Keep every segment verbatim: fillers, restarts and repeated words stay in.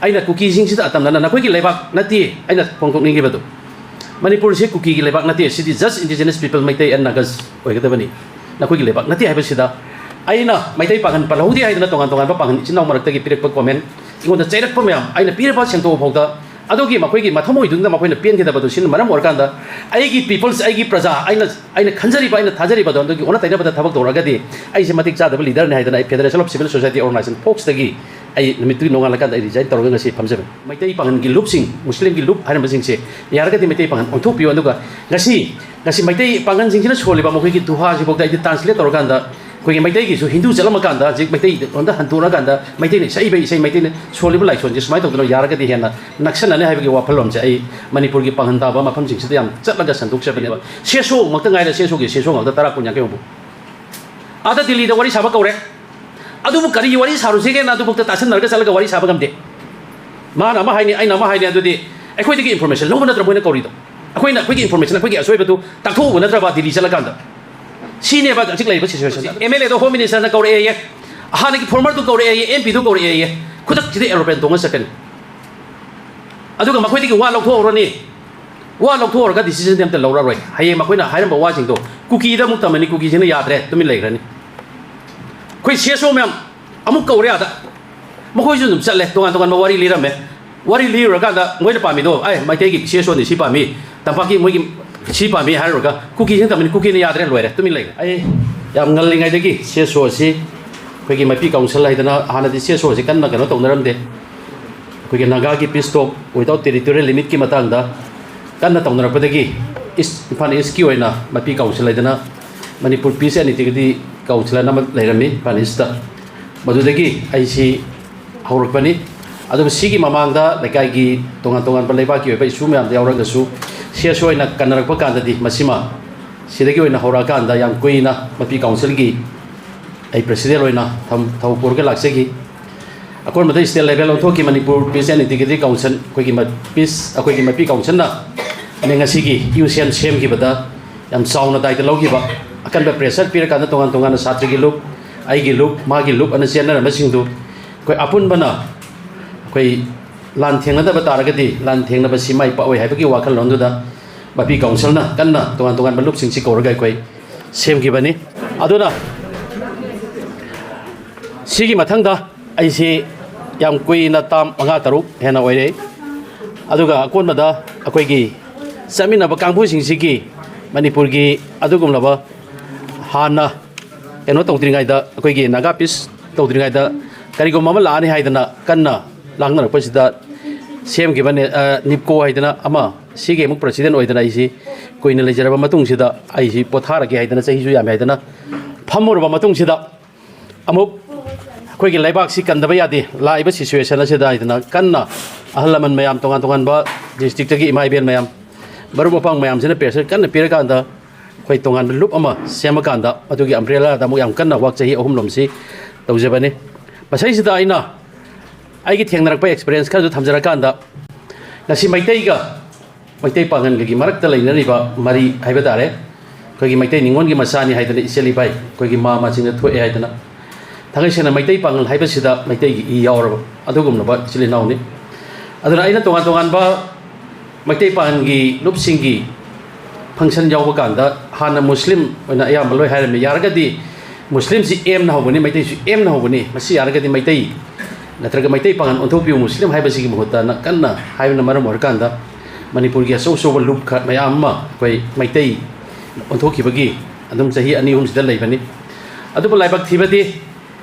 ꯑꯩꯅ ꯀꯨꯀꯤꯁꯤꯡꯁꯤꯗ ꯑꯇꯝꯅꯅ, ꯅꯈꯣꯏꯒꯤ ꯂꯩꯕꯥꯛ ꯅꯠꯇꯦ ꯑꯩꯅ ꯐꯣꯡꯗꯣꯛꯅꯤꯡꯉꯤꯕꯗꯨ꯫ ꯃꯅꯤꯄꯨꯔꯁꯤ ꯀꯨꯀꯤꯒꯤ ꯂꯩꯕꯥꯛ ꯅꯠꯇꯦ, ꯁꯤꯗꯤ just indigenous people, Meitei and Nagas ꯑꯣꯏꯒꯗꯕꯅꯤ꯫ ꯅꯈꯣꯏꯒꯤ ꯂꯩꯕꯥꯛ ꯅꯠꯇꯦ ꯍꯥꯏꯕꯁꯤꯗ ꯑꯩꯅ ꯃꯩꯇꯩ ꯄꯥꯡꯒꯟ ꯄꯜꯍꯧꯗꯦ ꯍꯥꯏꯗꯅ ꯇꯣꯉꯥꯟ ꯇꯣꯉꯥꯟꯕ ꯄꯥꯡꯒꯟ ꯏꯆꯤꯟ ꯏꯅꯥꯎ ꯃꯔꯛꯇꯒꯤ ꯄꯤꯔꯛꯄ comment, ꯑꯩꯉꯣꯟꯗ ꯆꯩꯔꯛꯄ ꯃꯌꯥꯝ, ꯑꯩꯅ ꯄꯤꯔꯕ ꯁꯦꯡꯗꯣꯛꯑ ꯐꯥꯎꯗ ꯑꯗꯨꯒꯤ ꯃꯈꯣꯏꯒꯤ ꯃꯊꯃꯣꯏꯗꯨꯗ ꯃꯈꯣꯏꯅ ꯄꯦꯟꯈꯤꯗꯕꯗꯨ ꯁꯤꯅ ꯃꯔꯝ ꯑꯣꯏꯔꯀꯥꯟꯗ ꯑꯩꯒꯤ peoples, ꯑꯩꯒꯤ ꯄ꯭ꯔꯖꯥ, ꯑꯩꯅ, ꯑꯩꯅ ꯈꯟꯖꯔꯤꯕ, ꯑꯩꯅ ꯊꯥꯖꯔꯤꯕꯗꯣ ꯑꯗꯨꯒꯤ ꯑꯣꯟꯅ ꯇꯩꯅꯕꯗ ꯊꯕꯛ ꯇꯧꯔꯒꯗꯤ ꯑꯩꯁꯦ ꯃꯇꯤꯛ ꯆꯥꯗꯕ leaderꯅꯤ ꯍꯥꯏꯗꯅ ꯑꯩ Federation of Civil Society Organization, ꯐꯣꯛꯁꯇꯒꯤ ꯑꯩ ꯅꯨꯃꯤꯠꯇꯨꯒꯤ ꯅꯣꯡꯉꯥꯜꯂꯀꯥꯟꯗ ꯑꯩ resign ꯇꯧꯔꯒ ꯉꯁꯤ ꯐꯝꯖꯕꯅꯤ꯫ ꯃꯩꯇꯩ ꯄꯥꯉꯜꯒꯤ ꯂꯨꯞꯁꯤꯡ, ꯃꯨꯁꯂꯤꯝꯒꯤ ꯂꯨꯞ ꯍꯥꯏꯔꯝꯕꯁꯤꯡꯁꯦ ꯌꯥꯔꯒꯗꯤ ꯃꯩꯇꯩ ꯄꯥꯉꯜ ꯑꯣꯟꯊꯣꯛꯄꯤꯌꯨ꯫ ꯑꯗꯨꯒ ꯉꯁꯤ, ꯉꯁꯤ ꯃꯩꯇꯩ ꯄꯥꯉꯜꯁꯤꯡꯁꯤꯅ ꯁꯣꯜꯂꯤꯕ ꯃꯈꯣꯏꯒꯤ ꯗꯨꯍꯥꯁꯤꯐꯥꯎꯗ ꯑꯩꯗꯤ translate ꯇꯧꯔꯀꯥꯟꯗ ꯑꯩꯈꯣꯏꯒꯤ ꯃꯩꯇꯩꯒꯤꯁꯨ ꯍꯤꯟꯗꯨ ꯆꯠꯂꯝꯃꯀꯥꯟꯗ ꯍꯧꯖꯤꯛ ꯃꯩꯇꯩꯔꯣꯝꯗ ꯍꯟꯗꯣꯔꯛꯑꯀꯥꯟꯗ ꯃꯩꯇꯩꯅ ꯁꯛꯏꯕ ꯏꯁꯩ, ꯃꯩꯇꯩꯅ ꯁꯣꯜꯂꯤꯕ ꯂꯥꯏꯁꯣꯟꯁꯦ ꯁꯨꯃꯥꯏꯅ ꯇꯧꯗꯅ ꯌꯥꯔꯒꯗꯤ ꯍꯦꯟꯅ ꯅꯛꯁꯟꯅꯅꯤ ꯍꯥꯏꯕꯒꯤ ꯋꯥꯈꯜꯂꯣꯟꯁꯦ ꯑꯩ ꯃꯅꯤꯄꯨꯔꯒꯤ ꯄꯥꯡꯒꯟ ꯇꯥꯕ ꯃꯐꯝꯁꯤꯡꯁꯤꯗ ꯌꯥꯝ ꯆꯠꯂꯒ ꯁꯟꯗꯣꯛꯆꯕꯅꯦꯕ꯫ ꯁꯦꯁꯣꯃꯛꯇ ꯉꯥꯏꯔꯦ, ꯁꯦꯁꯣꯒꯤ ꯁꯦꯁꯣ ꯉꯥꯛꯇ ꯇꯔꯥ, ꯀꯨꯟ, ꯌꯥꯡꯈꯩ, ꯍꯨꯝꯐꯨ꯫ ꯑꯥꯗ ꯗꯤꯜꯂꯤꯗ ꯋꯥꯔꯤ ꯁꯥꯕ ꯀꯧꯔꯦ, ꯑꯗꯨꯕꯨ ꯀꯔꯤ ꯋꯥꯔꯤ ꯁꯥꯔꯨꯁꯤꯒꯦꯅ ꯑꯗꯨꯐꯥꯎꯗ ꯇꯥꯁꯟꯅꯔꯒ ꯆꯠꯂꯒ ꯋꯥꯔꯤ ꯁꯥꯕ ꯉꯝꯗꯦ꯫ ꯃꯥꯅ ꯑꯃ ꯍꯥꯏꯅꯤ, ꯑꯩꯅ ꯑꯃ ꯍꯥꯏꯅꯤ, ꯑꯗꯨꯗꯤ ꯑꯩꯈꯣꯏꯗꯒꯤ information ꯂꯧꯕ ꯅꯠꯇ꯭ꯔ ꯃꯣꯏꯅ ꯀꯧꯔꯤꯗꯣ? ꯑꯩꯈꯣꯏꯅ ꯑꯩꯈꯣꯏꯒꯤ information, ꯑꯩꯈꯣꯏꯒꯤ ꯑꯁꯣꯏꯕꯗꯨ ꯇꯥꯛꯊꯣꯛꯎꯕ ꯅꯠꯇ꯭ꯔꯕ ꯗꯤꯜꯂꯤ ꯆꯠꯂꯀꯥꯟꯗ? ꯁꯤꯅꯦꯕ ꯍꯧꯖꯤꯛ ꯂꯩꯔꯤꯕ situation꯫ MLAꯗꯣ Home Ministerꯅ ꯀꯧꯔꯛꯑꯦꯌꯦ, ꯍꯥꯟꯅꯒꯤ formerꯗꯨ ꯀꯧꯔꯛꯑꯦꯌꯦ, MPꯗꯨ ꯀꯧꯔꯛꯑꯦꯌꯦ, ꯈꯨꯗꯛꯁꯤꯗ aeroplane ꯇꯣꯡꯉ ꯆꯠꯀꯅꯤ꯫ ꯑꯗꯨꯒ ꯃꯈꯣꯏꯗꯒꯤ ꯋꯥ ꯂꯧꯊꯣꯛꯍꯧꯔꯅꯤ꯫ ꯋꯥ ꯂꯧꯊꯣꯛꯍꯧꯔꯒ decisionꯗꯤ ꯑꯝꯇ ꯂꯧꯔꯔꯣꯏ꯫ ꯍꯌꯦꯡ ꯃꯈꯣꯏꯅ ꯍꯥꯏꯔꯝꯕ ꯋꯥꯁꯤꯡꯗꯣ ꯀꯨꯀꯤꯗ ꯑꯃꯨꯛ ꯇꯝꯃꯅꯤ, ꯀꯨꯀꯤꯁꯤꯅ ꯌꯥꯗ꯭ꯔꯦ, ꯇꯨꯃꯤꯟ ꯂꯩꯈ꯭ꯔꯅꯤ꯫ ꯑꯩꯈꯣꯏ ꯁꯤ ꯑꯦꯁ ꯑꯣ ꯃꯌꯥꯝ ꯑꯃꯨꯛ ꯀꯧꯔꯦ ꯑꯥꯗ, ꯃꯈꯣꯏꯁꯨ ꯑꯗꯨꯝ ꯆꯠꯂꯦ, ꯇꯣꯉꯥꯟ ꯇꯣꯉꯥꯟꯕ ꯋꯥꯔꯤ ꯂꯤꯔꯝꯃꯦ꯫ ꯋꯥꯔꯤ ꯂꯤꯔꯨꯔꯀꯥꯟꯗ ꯃꯣꯏꯅ ꯄꯥꯝꯃꯤꯗꯣ, ꯑꯦ, ꯃꯩꯇꯩꯒꯤ ꯁꯤ ꯑꯦꯁ ꯑꯣꯅꯤ ꯁꯤ ꯄꯥꯝꯃꯤ, ꯇꯝꯄꯥꯛꯀꯤ ꯃꯣꯏꯒꯤ ꯁꯤ ꯄꯥꯝꯃꯤ ꯍꯥꯏꯔꯨꯔꯒ ꯀꯨꯀꯤꯁꯤꯅ ꯇꯝꯃꯤꯅꯤ, ꯀꯨꯀꯤꯅ ꯌꯥꯗ꯭ꯔꯦ, ꯂꯣꯏꯔꯦ, ꯇꯨꯃꯤꯟ ꯂꯩꯈ꯭ꯔꯦ꯫ ꯑꯩ ꯌꯥꯝ ꯉꯜꯂꯤꯉꯩꯗꯒꯤ ꯁꯤ ꯑꯦꯁ ꯑꯣ ꯑꯁꯤ ꯑꯩꯈꯣꯏꯒꯤ ꯃꯩꯄꯤ ꯀꯥꯎꯟꯁꯤꯜ ꯍꯥꯏꯗꯅ ꯍꯥꯟꯅꯗꯤ ꯁꯤ ꯑꯦꯁ ꯑꯣ ꯑꯁꯤ ꯀꯟꯅ ꯀꯩꯅꯣ ꯇꯧꯅꯔꯝꯗꯦ꯫ ꯑꯩꯈꯣꯏꯒꯤ ꯅꯥꯒꯥꯒꯤ peace talk without territorial limitꯀꯤ ꯃꯇꯥꯡꯗ ꯀꯟꯅ ꯇꯧꯅꯔꯛꯄꯗꯒꯤ ꯏꯁ, ꯏꯝꯐꯥꯜ ꯏꯁꯀꯤ ꯑꯣꯏꯅ ꯃꯩꯄꯤ ꯀꯥꯎꯟꯁꯤꯜ ꯍꯥꯏꯗꯅ Manipur Peace and Integrity Council ꯍꯥꯏꯅ ꯑꯃ ꯂꯩꯔꯝꯃꯤ ꯏꯝꯐꯥꯜ ꯏꯁꯇ꯫ ꯃꯗꯨꯗꯒꯤ ꯑꯩꯁꯤ ꯍꯧꯔꯛꯄꯅꯤ꯫ ꯑꯗꯨꯕꯨ ꯁꯤꯒꯤ ꯃꯃꯥꯡꯗ ꯂꯩꯀꯥꯏꯒꯤ ꯇꯣꯉꯥꯟ ꯇꯣꯉꯥꯟꯕ ꯂꯩꯕꯥꯛꯀꯤ ꯑꯣꯏꯕ issue ꯃꯌꯥꯝꯗ ꯌꯥꯎꯔꯒꯁꯨ ꯁꯤ ꯑꯦꯁ ꯑꯣ ꯑꯣꯏꯅ ꯀꯟꯅꯔꯛꯄ ꯀꯥꯟꯗꯗꯤ ꯃꯁꯤꯃ ꯁꯤꯗꯒꯤ ꯑꯣꯏꯅ ꯍꯧꯔꯛꯑꯀꯥꯟꯗ ꯌꯥꯝ ꯀꯨꯏꯅ ꯃꯩꯄꯤ ꯀꯥꯎꯟꯁꯤꯜꯒꯤ ꯑꯩ president ꯑꯣꯏꯅ ꯊꯝ-, ꯊꯧ ꯄꯨꯔꯒ ꯂꯥꯛꯆꯈꯤ꯫ ꯑꯀꯣꯟꯕꯗ state level ꯑꯣꯟꯊꯣꯛꯈꯤ Manipur Peace and Integrity Council, ꯑꯩꯈꯣꯏꯒꯤ ꯃ-, peace, ꯑꯩꯈꯣꯏꯒꯤ ꯃꯩꯄꯤ ꯀꯥꯎꯟꯁꯤꯜꯅ ꯉꯁꯤꯒꯤ ꯌꯨ ꯁꯤ ꯑꯦꯝ ꯁꯦꯝꯈꯤꯕꯗ ꯌꯥꯝ ꯆꯥꯎꯅ ꯗꯥꯏꯇ ꯂꯧꯈꯤꯕ, ꯑꯀꯟꯕ pressure ꯄꯤꯔꯀꯥꯟꯗ ꯇꯣꯉꯥꯟ ꯇꯣꯉꯥꯟꯅ ꯁꯥꯇ꯭ꯔꯒꯤ ꯂꯨꯞ, ꯑꯩꯒꯤ ꯂꯨꯞ, ꯃꯥꯒꯤ ꯂꯨꯞ ꯑꯅ ꯆꯦꯟꯅꯔꯝꯕꯁꯤꯡꯗꯨ ꯑꯩꯈꯣꯏ ꯑꯄꯨꯟꯕꯅ ꯑꯩꯈꯣꯏ ꯂꯥꯟ ꯊꯦꯡꯅꯗꯕ ꯇꯥꯔꯒꯗꯤ ꯂꯥꯟ ꯊꯦꯡꯅꯕꯁꯤ ꯃꯥꯏ ꯄꯥꯛꯑꯣꯏ ꯍꯥꯏꯕꯒꯤ ꯋꯥꯈꯜꯂꯣꯟꯗꯨꯗ ꯃꯄꯤ ꯀꯥꯎꯟꯁꯤꯜꯅ ꯀꯟꯅ ꯇꯣꯉꯥꯟ ꯇꯣꯉꯥꯟꯕ ꯂꯨꯞꯁꯤꯡꯁꯤ ꯀꯧꯔꯒ ꯑꯩꯈꯣꯏ ꯁꯦꯝꯈꯤꯕꯅꯤ꯫ ꯑꯗꯨꯅ ꯁꯤꯒꯤ ꯃꯊꯪꯗ ꯑꯩꯁꯤ ꯌꯥꯝ ꯀꯨꯏꯅ ꯇꯥꯝ ꯃꯉꯥ ꯇꯔꯨꯛ ꯍꯦꯟꯅ ꯑꯣꯏꯔꯦ꯫ ꯑꯗꯨꯒ ꯑꯀꯣꯟꯕꯗ ꯑꯩꯈꯣꯏꯒꯤ ꯆꯠꯃꯤꯟꯅꯕ ꯀꯥꯡꯕꯨꯁꯤꯡꯁꯤꯒꯤ ꯃꯅꯤꯄꯨꯔꯒꯤ ꯑꯗꯨꯒꯨꯝꯂꯕ ꯍꯥꯟꯅ ꯀꯩꯅꯣ ꯇꯧꯗ꯭ꯔꯤꯉꯩꯗ, ꯑꯩꯈꯣꯏꯒꯤ ꯅꯥꯒꯥ ꯄꯤꯁ ꯇꯧꯗ꯭ꯔꯤꯉꯩꯗ ꯀꯔꯤꯒꯨꯝꯕ ꯑꯃ ꯂꯥꯛꯑꯅꯤ ꯍꯥꯏꯗꯅ ꯀꯟꯅ ꯂꯥꯡꯅꯔꯛꯄꯁꯤꯗ ꯁꯦꯝꯈꯤꯕꯅꯦ, ꯑ, ꯅꯤꯞꯀꯣ ꯍꯥꯏꯗꯅ ꯑꯃ, ꯁꯤꯒꯤ ꯑꯃꯨꯛ ꯄ꯭ꯔꯁꯤꯗꯦꯟ ꯑꯣꯏꯗꯅ ꯑꯩꯁꯤ ꯀꯨꯏꯅ ꯂꯩꯖꯔꯕ ꯃꯇꯨꯡꯁꯤꯗ ꯑꯩꯁꯤ ꯄꯣꯊꯥꯔꯒꯦ ꯍꯥꯏꯗꯅ, ꯆꯍꯤꯁꯨ ꯌꯥꯝꯃꯦ ꯍꯥꯏꯗꯅ ꯐꯝꯃꯨꯔꯕ ꯃꯇꯨꯡꯁꯤꯗ, ꯑꯃꯨꯛ ꯑꯩꯈꯣꯏꯒꯤ ꯂꯩꯕꯥꯛꯁꯤ ꯀꯟꯗꯕ ꯌꯥꯗꯦ, ꯂꯥꯛꯏꯕ ꯁꯤꯆꯨꯋꯦꯁꯟ ꯑꯁꯤꯗ ꯍꯥꯏꯗꯅ ꯀꯟꯅ ꯑꯍꯜ ꯂꯃꯟ ꯃꯌꯥꯝ, ꯇꯣꯉꯥꯟ ꯇꯣꯉꯥꯟꯕ ꯗꯤꯁꯇ꯭ꯔꯤꯛꯇꯒꯤ ꯏꯃꯥ ꯏꯕꯦꯜ ꯃꯌꯥꯝ, ꯃꯔꯨꯞ ꯃꯄꯥꯡ ꯃꯌꯥꯝꯁꯤꯅ ꯄ꯭ꯔꯦꯁꯔ ꯀꯟꯅ ꯄꯤꯔꯀꯥꯟꯗ ꯑꯩꯈꯣꯏ ꯇꯣꯉꯥꯟꯕ ꯂꯨꯞ ꯑꯃ ꯁꯦꯝꯃꯀꯥꯟꯗ ꯑꯗꯨꯒꯤ ꯑꯝꯕ꯭ꯔꯦꯂꯥꯗ ꯑꯃꯨꯛ ꯌꯥꯝ ꯀꯟꯅ ꯋꯥꯛ ꯆꯍꯤ ꯑꯍꯨꯝꯂꯣꯝꯁꯤ ꯇꯧꯖꯕꯅꯤ꯫ ꯃꯁꯤꯁꯤꯗ ꯑꯩꯅ ꯑꯩꯒꯤ ꯊꯦꯡꯅꯔꯛꯄ ꯑꯦꯛꯁꯄꯤꯔꯤꯌꯦꯟꯁ ꯈꯔꯁꯨ ꯊꯝꯖꯔꯀꯥꯟꯗ, ꯉꯁꯤ ꯃꯩꯇꯩꯒ ꯃꯩꯇꯩ ꯄꯥꯉꯜꯒꯒꯤ ꯃꯔꯛꯇ ꯂꯩꯅꯔꯤꯕ ꯃꯔꯤ ꯍꯥꯏꯕ ꯇꯥꯔꯦ, ꯑꯩꯈꯣꯏꯒꯤ ꯃꯩꯇꯩ ꯅꯤꯉꯣꯜꯒꯤ ꯃꯆꯥꯅꯤ ꯍꯥꯏꯗꯅ ꯏꯆꯦꯜ ꯏꯕꯥꯏ, ꯑꯩꯈꯣꯏꯒꯤ ꯃꯥ ꯃꯆꯤꯡꯗ ꯊꯣꯛꯑꯦ ꯍꯥꯏꯗꯅ, ꯊꯥꯡꯒꯩ ꯁꯦꯡꯅ ꯃꯩꯇꯩ ꯄꯥꯉꯜ ꯍꯥꯏꯕꯁꯤꯗ ꯃꯩꯇꯩꯒꯤ ꯏ ꯌꯥꯎꯔꯕ ꯑꯗꯨꯒꯨꯝꯂꯕ ꯏꯆꯤꯜ ꯏꯅꯥꯎꯅꯤ꯫ ꯑꯗꯨꯅ ꯑꯩꯅ ꯇꯣꯉꯥꯟ ꯇꯣꯉꯥꯟꯕ ꯃꯩꯇꯩ ꯄꯥꯉꯜꯒꯤ ꯂꯨꯞꯁꯤꯡꯒꯤ ꯐꯪꯁꯟ ꯌꯥꯎꯕ ꯀꯥꯟꯗ ꯍꯥꯟꯅ ꯃꯨꯁꯂꯤꯝ ꯑꯣꯏꯅ ꯑꯌꯥꯝꯕ ꯂꯣꯏ ꯍꯥꯏꯔꯝꯃꯤ꯫ ꯌꯥꯔꯒꯗꯤ ꯃꯨꯁꯂꯤꯝꯁꯤ ꯑꯦꯝꯅ ꯍꯧꯕꯅꯤ, ꯃꯩꯇꯩꯁꯨ ꯑꯦꯝꯅ ꯍꯧꯕꯅꯤ, ꯃꯁꯤ ꯌꯥꯔꯒꯗꯤ ꯃꯩꯇꯩ ꯅꯠꯇ꯭ꯔꯒ ꯃꯩꯇꯩ ꯄꯥꯉꯜ ꯑꯣꯟꯊꯣꯛꯄꯤꯌꯨ ꯃꯨꯁꯂꯤꯝ ꯍꯥꯏꯕꯁꯤꯒꯤ ꯃꯍꯨꯠꯇꯅ ꯀꯟꯅ ꯍꯥꯏꯕꯅ ꯃꯔꯝ ꯑꯣꯏꯔꯀꯥꯟꯗ ꯃꯅꯤꯄꯨꯔꯒꯤ ꯑꯆꯧ ꯑꯆꯧꯕ ꯂꯨꯞ ꯈꯔ ꯃꯌꯥꯝ ꯑꯃ ꯑꯩꯈꯣꯏ ꯃꯩꯇꯩ ꯑꯣꯟꯊꯣꯛꯈꯤꯕꯒꯤ ꯑꯗꯨꯝ ꯆꯍꯤ ꯑꯅꯤ ꯑꯍꯨꯝꯁꯤꯗ ꯂꯩꯕꯅꯤ꯫ ꯑꯗꯨꯕꯨ ꯂꯥꯏꯕꯛ ꯊꯤꯕꯗꯤ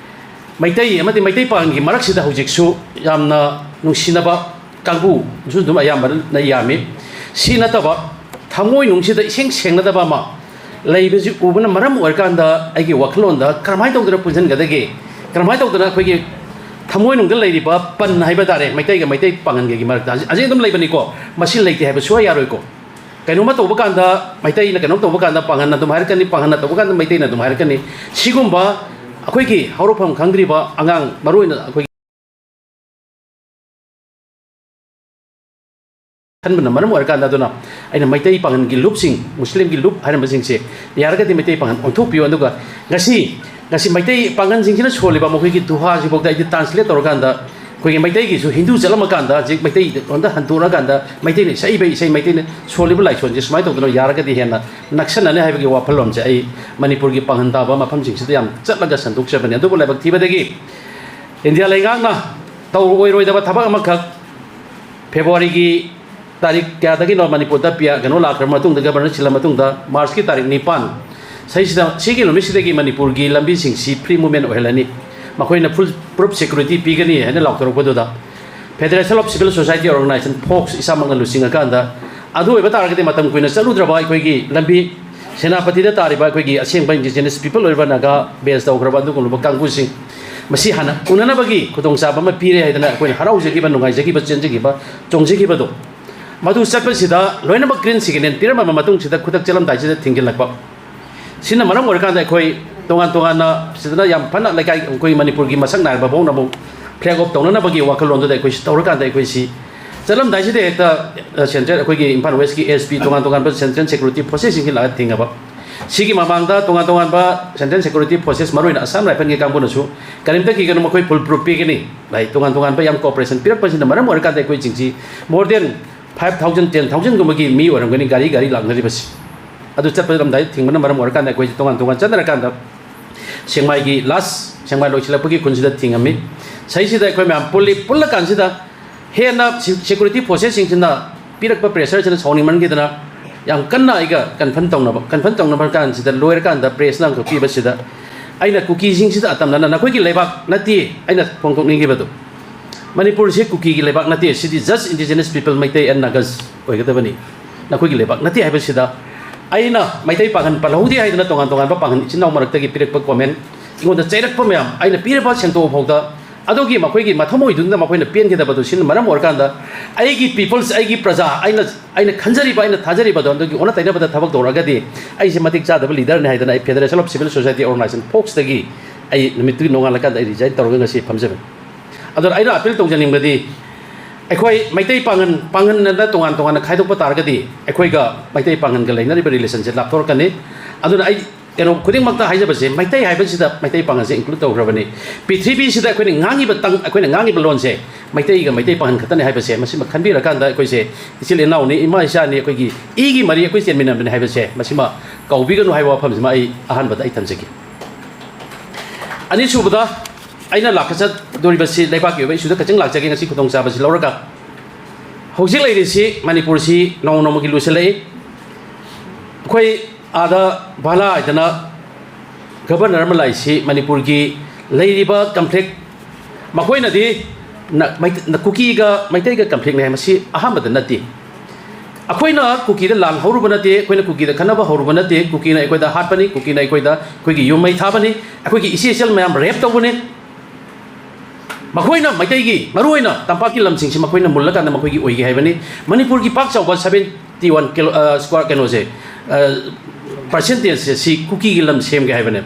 ꯃꯩꯇꯩ ꯑꯃꯗꯤ ꯃꯩꯇꯩ ꯄꯥꯉꯜꯒꯤ ꯃꯔꯛꯁꯤꯗ ꯍꯧꯖꯤꯛꯁꯨ ꯌꯥꯝꯅ ꯅꯨꯡꯁꯤꯅꯕ ꯀꯥꯡꯕꯨꯁꯨ ꯑꯗꯨꯝ ꯑꯌꯥꯝꯕꯅ ꯌꯥꯝꯃꯤ꯫ ꯁꯤ ꯅꯠꯇꯕ ꯊꯃꯣꯏꯅꯨꯡꯁꯤꯗ ꯏꯁꯦꯡ ꯁꯦꯡꯅꯗꯕ ꯑꯃ ꯂꯩꯕꯁꯤ ꯎꯕꯅ ꯃꯔꯝ ꯑꯣꯏꯔꯀꯥꯟꯗ ꯑꯩꯒꯤ ꯋꯥꯈꯜꯂꯣꯟꯗ ꯀꯔꯝꯍꯥꯏꯅ ꯇꯧꯗꯅ ꯄꯨꯟꯁꯤꯟꯒꯗꯒꯦ, ꯀꯔꯝꯍꯥꯏꯅ ꯇꯧꯗꯅ ꯑꯩꯈꯣꯏꯒꯤ ꯊꯃꯣꯏꯅꯨꯡꯗ ꯂꯩꯔꯤꯕ ꯄꯟ ꯍꯥꯏꯕ ꯇꯥꯔꯦ, ꯃꯩꯇꯩꯒ ꯃꯩꯇꯩ ꯄꯥꯉꯜꯒꯒꯤ ꯃꯔꯛꯇ ꯍꯧꯖꯤꯛ ꯍꯧꯖꯤꯛ ꯑꯗꯨꯝ ꯂꯩꯕꯅꯤꯀꯣ, ꯃꯁꯤ ꯂꯩꯇꯦ ꯍꯥꯏꯕ ꯁꯨꯡꯌꯥ ꯌꯥꯔꯣꯏꯀꯣ꯫ ꯀꯩꯅꯣꯝꯃ ꯇꯧꯕ ꯀꯥꯟꯗ ꯃꯩꯇꯩꯅ ꯀꯩꯅꯣꯝ ꯇꯧꯕ ꯀꯥꯟꯗ ꯄꯥꯉꯜꯅ ꯑꯗꯨꯝ ꯍꯥꯏꯔꯛꯀꯅꯤ, ꯄꯥꯉꯜꯅ ꯇꯧꯕ ꯀꯥꯟꯗ ꯃꯩꯇꯩꯅ ꯑꯗꯨꯝ ꯍꯥꯏꯔꯛꯀꯅꯤ꯫ ꯁꯤꯒꯨꯝꯕ ꯑꯩꯈꯣꯏꯒꯤ ꯍꯧꯔꯛꯐꯝ ꯈꯪꯗ꯭ꯔꯤꯕ ꯑꯉꯥꯡ, ꯃꯔꯨꯑꯣꯏꯅ ꯑꯩꯈꯣꯏꯒꯤ ꯈꯟꯕꯅ ꯃꯔꯝ ꯑꯣꯏꯔꯀꯥꯟꯗ, ꯑꯗꯨꯅ ꯑꯩꯅ ꯃꯩꯇꯩ ꯄꯥꯉꯜꯒꯤ ꯂꯨꯞꯁꯤꯡ, ꯃꯨꯁꯂꯤꯝꯒꯤ ꯂꯨꯞ ꯍꯥꯏꯔꯝꯕꯁꯤꯡꯁꯦ ꯌꯥꯔꯒꯗꯤ ꯃꯩꯇꯩ ꯄꯥꯉꯜ ꯑꯣꯟꯊꯣꯛꯄꯤꯌꯨ꯫ ꯑꯗꯨꯒ ꯉꯁꯤ, ꯉꯁꯤ ꯃꯩꯇꯩ ꯄꯥꯉꯜꯁꯤꯡꯁꯤꯅ ꯁꯣꯜꯂꯤꯕ ꯃꯈꯣꯏꯒꯤ ꯗꯨꯍꯥꯁꯤꯐꯥꯎꯗ ꯑꯩꯗꯤ ꯇ꯭ꯔꯥꯟꯁꯂꯦꯠ ꯇꯧꯔꯀꯥꯟꯗ ꯑꯩꯈꯣꯏꯒꯤ ꯃꯩꯇꯩꯒꯤꯁꯨ ꯍꯤꯟꯗꯨ ꯆꯠꯂꯝꯃꯀꯥꯟꯗ ꯍꯧꯖꯤꯛ ꯃꯩꯇꯩꯂꯣꯟꯗ ꯍꯟꯗꯣꯔꯛꯑꯀꯥꯟꯗ ꯃꯩꯇꯩꯅ ꯁꯛꯏꯕ ꯏꯁꯩ, ꯃꯩꯇꯩꯅ ꯁꯣꯜꯂꯤꯕ ꯂꯥꯏꯁꯣꯟꯁꯦ ꯁꯨꯃꯥꯏꯅ ꯇꯧꯗꯅ ꯌꯥꯔꯒꯗꯤ ꯍꯦꯟꯅ ꯅꯛꯁꯟꯅꯅꯤ ꯍꯥꯏꯕꯒꯤ ꯋꯥꯈꯜꯂꯣꯟꯁꯦ ꯑꯩ ꯃꯅꯤꯄꯨꯔꯒꯤ ꯄꯥꯡꯒꯟ ꯇꯥꯕ ꯃꯐꯝꯁꯤꯡꯁꯤꯗ ꯌꯥꯝ ꯆꯠꯂꯒ ꯁꯟꯗꯣꯛꯆꯕꯅꯤ꯫ ꯑꯗꯨꯕꯨ ꯂꯥꯏꯕꯛ ꯊꯤꯕꯗꯒꯤ ꯏꯟꯗꯤꯌꯥ ꯂꯩꯉꯥꯛꯅ ꯇꯧꯔꯣꯏꯗꯕ ꯊꯕꯛ ꯑꯃꯈꯛ ꯐꯦꯕ꯭ꯔꯨꯋꯥꯔꯤꯒꯤ ꯇꯥꯔꯤꯛ ꯀꯌꯥꯗꯒꯤꯅꯣ ꯃꯅꯤꯄꯨꯔꯗ ꯄꯤꯌꯥ ꯀꯩꯅꯣ ꯂꯥꯛꯈ꯭ꯔ ꯃꯇꯨꯡꯗ, ꯒꯕꯔꯅꯔ ꯁꯤꯜꯂ ꯃꯇꯨꯡꯗ, ꯃꯥꯔꯆꯀꯤ ꯇꯥꯔꯤꯛ ꯅꯤꯄꯥꯟ, ꯁꯤꯗꯩꯁꯤꯗ, ꯁꯤꯒꯤ ꯅꯨꯃꯤꯠꯁꯤꯗꯒꯤ ꯃꯅꯤꯄꯨꯔꯒꯤ ꯂꯝꯕꯤꯁꯤꯡꯁꯤ free movement ꯑꯣꯏꯍꯜꯂꯅꯤ, ꯃꯈꯣꯏꯅ full proof security ꯄꯤꯒꯅꯤ ꯍꯥꯏꯅ ꯂꯥꯎꯊꯣꯔꯛꯄꯗꯨꯗ, Federation of Civil Society Organization, fox, ꯏꯁꯥꯃꯛꯅ ꯂꯨꯆꯤꯡꯉꯀꯥꯟꯗ, ꯑꯗꯨ ꯑꯣꯏꯕ ꯇꯥꯔꯒꯗꯤ ꯃꯇꯝ ꯀꯨꯏꯅ ꯆꯠꯂꯨꯗ꯭ꯔꯕ ꯑꯩꯈꯣꯏꯒꯤ ꯂꯝꯕꯤ, ꯁꯦꯅꯥꯄꯇꯤꯗ ꯇꯥꯔꯤꯕ ꯑꯩꯈꯣꯏꯒꯤ ꯑꯁꯦꯡꯕ indigenous people ꯑꯣꯏꯔꯤꯕ ꯅꯥꯒꯥ base ꯇꯧꯈ꯭ꯔꯕ ꯑꯗꯨꯒꯨꯝꯂꯕ ꯀꯥꯡꯕꯨꯁꯤꯡ ꯃꯁꯤ ꯍꯥꯟꯅ ꯎꯅꯅꯕꯒꯤ ꯈꯨꯗꯣꯡꯆꯥꯕ ꯑꯃ ꯄꯤꯔꯦ ꯍꯥꯏꯗꯅ ꯑꯩꯈꯣꯏꯅ ꯍꯔꯥꯎꯖꯈꯤꯕ, ꯅꯨꯡꯉꯥꯏꯖꯈꯤꯕ, ꯆꯦꯟꯖꯈꯤꯕ, ꯆꯣꯡꯖꯈꯤꯕꯗꯣ, ꯃꯗꯨ ꯆꯠꯄꯁꯤꯗ ꯂꯣꯏꯅꯃꯛ green signal ꯄꯤꯔꯝꯃꯕ ꯃꯇꯨꯡꯁꯤꯗ ꯈꯨꯗꯛ ꯆꯠꯂꯝꯗꯥꯏꯁꯤꯗ ꯊꯤꯡꯖꯤꯜꯂꯛꯄ꯫ ꯁꯤꯅ ꯃꯔꯝ ꯑꯣꯏꯔꯀꯥꯟꯗ ꯑꯩꯈꯣꯏ ꯇꯣꯉꯥꯟ ꯇꯣꯉꯥꯟꯅ ꯁꯤꯗꯅ ꯌꯥꯝ ꯐꯅ ꯂꯩꯀꯥꯏ, ꯑꯩꯈꯣꯏ ꯃꯅꯤꯄꯨꯔꯒꯤ ꯃꯁꯛ ꯅꯥꯏꯔꯕ ꯐꯥꯎꯅ ꯑꯃꯨꯛ flag off ꯇꯧꯅꯅꯕꯒꯤ ꯋꯥꯈꯜꯂꯣꯟꯗꯨꯗ ꯑꯩꯈꯣꯏ ꯁꯤ ꯇꯧꯔꯀꯥꯟꯗ ꯑꯩꯈꯣꯏ ꯁꯤ ꯆꯠꯂꯝꯗꯥꯏꯁꯤꯗ ꯍꯦꯛꯇ, ꯑ, central, ꯑꯩꯈꯣꯏꯒꯤ ꯏꯝꯐꯥꯜ ꯋꯦꯁꯀꯤ SP, ꯇꯣꯉꯥꯟ ꯇꯣꯉꯥꯟꯕ central security forcesꯁꯤꯡꯁꯤ ꯂꯥꯛꯑꯒ ꯊꯤꯡꯉꯕ꯫ ꯁꯤꯒꯤ ꯃꯃꯥꯡꯗ ꯇꯣꯉꯥꯟ ꯇꯣꯉꯥꯟꯕ central security forces, ꯃꯔꯨꯑꯣꯏꯅ Assam Riflesꯀꯤ ꯀꯥꯡꯕꯨꯅꯁꯨ ꯀꯔꯤꯝꯇ ꯀꯤꯒꯅꯨ, ꯃꯈꯣꯏ full proof ꯄꯤꯒꯅꯤ, ꯂꯥꯏ ꯇꯣꯉꯥꯟ ꯇꯣꯉꯥꯟꯕ ꯌꯥꯝ cooperation ꯄꯤꯔꯛꯄꯁꯤꯅ ꯃꯔꯝ ꯑꯣꯏꯔꯀꯥꯟꯗ ꯑꯩꯈꯣꯏꯁꯤꯡꯁꯤ more than five thousand, ten thousandꯒꯨꯝꯕꯒꯤ ꯃꯤ ꯑꯣꯏꯔꯝꯒꯅꯤ ꯒꯥꯔꯤ ꯒꯥꯔꯤ ꯂꯥꯛꯅꯔꯤꯕꯁꯤ꯫ ꯑꯗꯨ ꯆꯠꯄ ꯂꯝꯗꯥꯏꯗ ꯊꯤꯡꯕꯅ ꯃꯔꯝ ꯑꯣꯏꯔꯀꯥꯟꯗ ꯑꯩꯈꯣꯏꯁꯤ ꯇꯣꯉꯥꯟ ꯇꯣꯉꯥꯟ ꯆꯠꯅꯔꯀꯥꯟꯗ ꯁꯦꯛꯃꯥꯏꯒꯤ last, ꯁꯦꯛꯃꯥꯏ ꯂꯣꯏꯁꯤꯜꯂꯛꯄꯒꯤ ꯈꯨꯟꯁꯤꯗ ꯊꯤꯡꯉꯝꯃꯤ꯫ ꯁꯤꯗꯩꯁꯤꯗ ꯑꯩꯈꯣꯏ ꯃꯌꯥꯝ ꯄꯨꯜꯂꯤ꯫ ꯄꯨꯜꯂꯀꯥꯟꯁꯤꯗ ꯍꯦꯟꯅ ꯁꯤ-, security forcesꯁꯤꯡꯁꯤꯅ ꯄꯤꯔꯛꯄ pressureꯁꯤꯅ ꯁꯥꯎꯅꯤꯡꯃꯟꯈꯤꯗꯅ ꯌꯥꯝ ꯀꯟꯅ ꯑꯩꯒ confront ꯇꯧꯅꯕ, confront ꯇꯧꯅꯕ ꯀꯥꯟꯁꯤꯗ ꯂꯣꯏꯔꯀꯥꯟꯗ pressꯅ ꯑꯃꯈꯛ ꯄꯤꯕꯁꯤꯗ ꯑꯩꯅ ꯀꯨꯀꯤꯁꯤꯡꯁꯤꯗ ꯑꯇꯝꯅꯅ ꯅꯈꯣꯏꯒꯤ ꯂꯩꯕꯥꯛ ꯅꯠꯇꯦ ꯑꯩꯅ ꯐꯣꯡꯗꯣꯛꯅꯤꯡꯉꯤꯕꯗꯨ꯫ ꯃꯅꯤꯄꯨꯔꯁꯤ ꯀꯨꯀꯤꯒꯤ ꯂꯩꯕꯥꯛ ꯅꯠꯇꯦ, ꯁꯤꯗꯤ just indigenous people, Meitei and Nagas ꯑꯣꯏꯒꯗꯕꯅꯤ꯫ ꯅꯈꯣꯏꯒꯤ ꯂꯩꯕꯥꯛ ꯅꯠꯇꯦ ꯍꯥꯏꯕꯁꯤꯗ ꯑꯩꯅ ꯃꯩꯇꯩ ꯄꯥꯡꯒꯟ ꯄꯜꯍꯧꯗꯦ ꯍꯥꯏꯗꯅ ꯇꯣꯉꯥꯟ ꯇꯣꯉꯥꯟꯕ ꯄꯥꯡꯒꯟ ꯏꯆꯤꯟ ꯏꯅꯥꯎ ꯃꯔꯛꯇꯒꯤ ꯄꯤꯔꯛꯄ comment, ꯑꯩꯉꯣꯟꯗ ꯆꯩꯔꯛꯄ ꯃꯌꯥꯝ ꯑꯩꯅ ꯄꯤꯔꯕ ꯁꯦꯡꯗꯣꯛꯑ ꯐꯥꯎꯗ ꯑꯗꯨꯒꯤ ꯃꯈꯣꯏꯒꯤ ꯃꯊꯃꯣꯏꯗꯨꯅ ꯃꯈꯣꯏꯅ ꯄꯦꯟꯈꯤꯗꯕꯗꯨ ꯁꯤꯅ ꯃꯔꯝ ꯑꯣꯏꯔꯀꯥꯟꯗ ꯑꯩꯒꯤ peoples, ꯑꯩꯒꯤ ꯄ꯭ꯔꯖꯥ, ꯑꯩꯅ, ꯑꯩꯅ ꯈꯟꯖꯔꯤꯕ, ꯑꯩꯅ ꯊꯥꯖꯔꯤꯕꯗꯣ ꯑꯗꯨꯒꯤ ꯑꯣꯟꯅ ꯇꯩꯅꯕꯗ ꯊꯕꯛ ꯇꯧꯔꯛꯑꯒꯗꯤ ꯑꯩꯁꯦ ꯃꯇꯤꯛ ꯆꯥꯗꯕ leaderꯅꯤ ꯍꯥꯏꯗꯅ ꯑꯩ Federation of Civil Society Organization, ꯐꯣꯛꯁꯇꯒꯤ ꯑꯩ ꯅꯨꯃꯤꯠꯇꯨꯒꯤ ꯅꯣꯡꯉꯥꯜꯂꯀꯥꯟꯗ ꯑꯩ resign ꯇꯧꯔꯒ ꯉꯁꯤ ꯐꯝꯖꯕꯅꯤ꯫ ꯑꯗꯨꯅ ꯑꯩꯅ appeal ꯇꯧꯖꯅꯤꯡꯕꯗꯤ ꯑꯩꯈꯣꯏ ꯃꯩꯇꯩ ꯄꯥꯡꯒꯟ, ꯄꯥꯡꯒꯟ ꯑꯅ ꯇꯣꯉꯥꯟ ꯇꯣꯉꯥꯟꯅ ꯈꯥꯏꯗꯣꯛꯄ ꯇꯥꯔꯒꯗꯤ ꯑꯩꯈꯣꯏꯒ ꯃꯩꯇꯩ ꯄꯥꯡꯒꯟꯒ ꯂꯩꯅꯔꯤꯕ relationꯁꯦ ꯂꯥꯞꯊꯣꯔꯛꯀꯅꯤ꯫ ꯑꯗꯨꯅ ꯑꯩ ꯀꯩꯅꯣ ꯈꯨꯗꯤꯡꯃꯛꯇ ꯍꯥꯏꯖꯕꯁꯦ, ꯃꯩꯇꯩ ꯍꯥꯏꯕꯁꯤꯗ ꯃꯩꯇꯩ ꯄꯥꯉꯜꯁꯦ include ꯇꯧꯈ꯭ꯔꯕꯅꯤ꯫ ꯄ꯭ꯔꯤꯊꯤꯕꯤꯁꯤꯗ ꯑꯩꯈꯣꯏꯅ ꯉꯥꯡꯉꯤꯕ ꯇꯪ-, ꯑꯩꯈꯣꯏꯅ ꯉꯥꯡꯉꯤꯕ ꯂꯣꯟꯁꯦ ꯃꯩꯇꯩꯒ ꯃꯩꯇꯩ ꯄꯥꯉꯜ ꯈꯛꯇꯅꯤ ꯍꯥꯏꯕꯁꯦ, ꯃꯁꯤꯃ ꯈꯟꯕꯤꯔꯀꯥꯟꯗ ꯑꯩꯈꯣꯏꯁꯦ ꯏꯆꯤꯜ ꯏꯅꯥꯎꯅꯤ, ꯏꯃꯥ ꯏꯆꯥꯅꯤ, ꯑꯩꯈꯣꯏꯒꯤ ꯏꯒꯤ ꯃꯔꯤ ꯑꯩꯈꯣꯏ ꯆꯦꯟꯃꯤꯟꯅꯕꯅꯤ ꯍꯥꯏꯕꯁꯦ, ꯃꯁꯤꯃ ꯀꯥꯎꯕꯤꯒꯅꯨ ꯍꯥꯏꯕ ꯋꯥꯐꯝꯁꯤꯃ ꯑꯩ ꯑꯍꯥꯟꯕꯗ ꯑꯩ ꯊꯝꯖꯒꯦ꯫ ꯑꯅꯤꯁꯨꯕꯗ, ꯑꯩꯅ ꯂꯥꯛꯀꯆꯗꯧꯔꯤꯕꯁꯤ ꯂꯩꯕꯥꯛꯀꯤ ꯑꯣꯏꯕ ꯏꯁꯨꯗ ꯀꯆꯤꯡ ꯂꯥꯛꯆꯒꯦ, ꯉꯁꯤ ꯈꯨꯗꯣꯡꯆꯥꯕꯁꯤ ꯂꯧꯔꯒ꯫ ꯍꯧꯖꯤꯛ ꯂꯩꯔꯤꯁꯤ ꯃꯅꯤꯄꯨꯔꯁꯤ ꯅꯣꯡꯃ ꯅꯣꯡꯃꯒꯤ ꯂꯨꯁꯤꯜꯂꯛꯏ꯫ ꯑꯩꯈꯣꯏ ꯑꯥꯗ ꯚꯥꯂꯥ ꯍꯥꯏꯗꯅ ꯒꯕꯔꯅꯔ ꯑꯃ ꯂꯥꯛꯏꯁꯤ ꯃꯅꯤꯄꯨꯔꯒꯤ ꯂꯩꯔꯤꯕ ꯀꯟꯐ꯭ꯂꯤꯛ, ꯃꯈꯣꯏꯅꯗꯤ ꯅ-, ꯃꯩ-, ꯅ-, ꯀꯨꯀꯤꯒ ꯃꯩꯇꯩꯒ ꯀꯟꯐ꯭ꯂꯤꯛꯅꯤ ꯍꯥꯏ, ꯃꯁꯤ ꯑꯍꯥꯟꯕꯗ ꯅꯠꯇꯦ꯫ ꯑꯩꯈꯣꯏꯅ ꯀꯨꯀꯤꯗ ꯂꯥꯟ ꯍꯧꯔꯨꯕ ꯅꯠꯇꯦ, ꯑꯩꯈꯣꯏꯅ ꯀꯨꯀꯤꯗ ꯈꯠꯅꯕ ꯍꯧꯔꯨꯕ ꯅꯠꯇꯦ, ꯀꯨꯀꯤꯅ ꯑꯩꯈꯣꯏꯗ ꯍꯥꯠꯄꯅꯤ, ꯀꯨꯀꯤꯅ ꯑꯩꯈꯣꯏꯗ, ꯑꯩꯈꯣꯏꯒꯤ ꯌꯨꯝ ꯃꯩ ꯊꯥꯕꯅꯤ, ꯑꯩꯈꯣꯏꯒꯤ ꯏꯆꯦ ꯏꯆꯜ ꯃꯌꯥꯝ ꯔꯦꯞ ꯇꯧꯕꯅꯤ꯫ ꯃꯈꯣꯏꯅ ꯃꯩꯇꯩꯒꯤ, ꯃꯔꯨꯑꯣꯏꯅ ꯇꯝꯄꯥꯛꯀꯤ ꯂꯝꯁꯤꯡꯁꯤ ꯃꯈꯣꯏꯅ ꯃꯨꯜꯂꯀꯥꯟꯗ ꯃꯈꯣꯏꯒꯤ ꯑꯣꯏꯒꯦ ꯍꯥꯏꯕꯅꯤ꯫ ꯃꯅꯤꯄꯨꯔꯒꯤ ꯄꯥꯛ ꯆꯥꯎꯕ ꯁꯚꯦꯟꯇꯤ ꯋꯥꯟ ꯀꯤꯂꯣ, ꯑ, ꯁ꯭ꯀ꯭ꯋꯥꯔ ꯀꯩꯅꯣꯁꯦ, ꯑ, ꯄꯥꯔꯁꯦꯟꯇꯦꯖꯁꯦ ꯁꯤ ꯀꯨꯀꯤꯒꯤ ꯂꯝ ꯁꯦꯝꯒꯦ ꯍꯥꯏꯕꯅꯦ꯫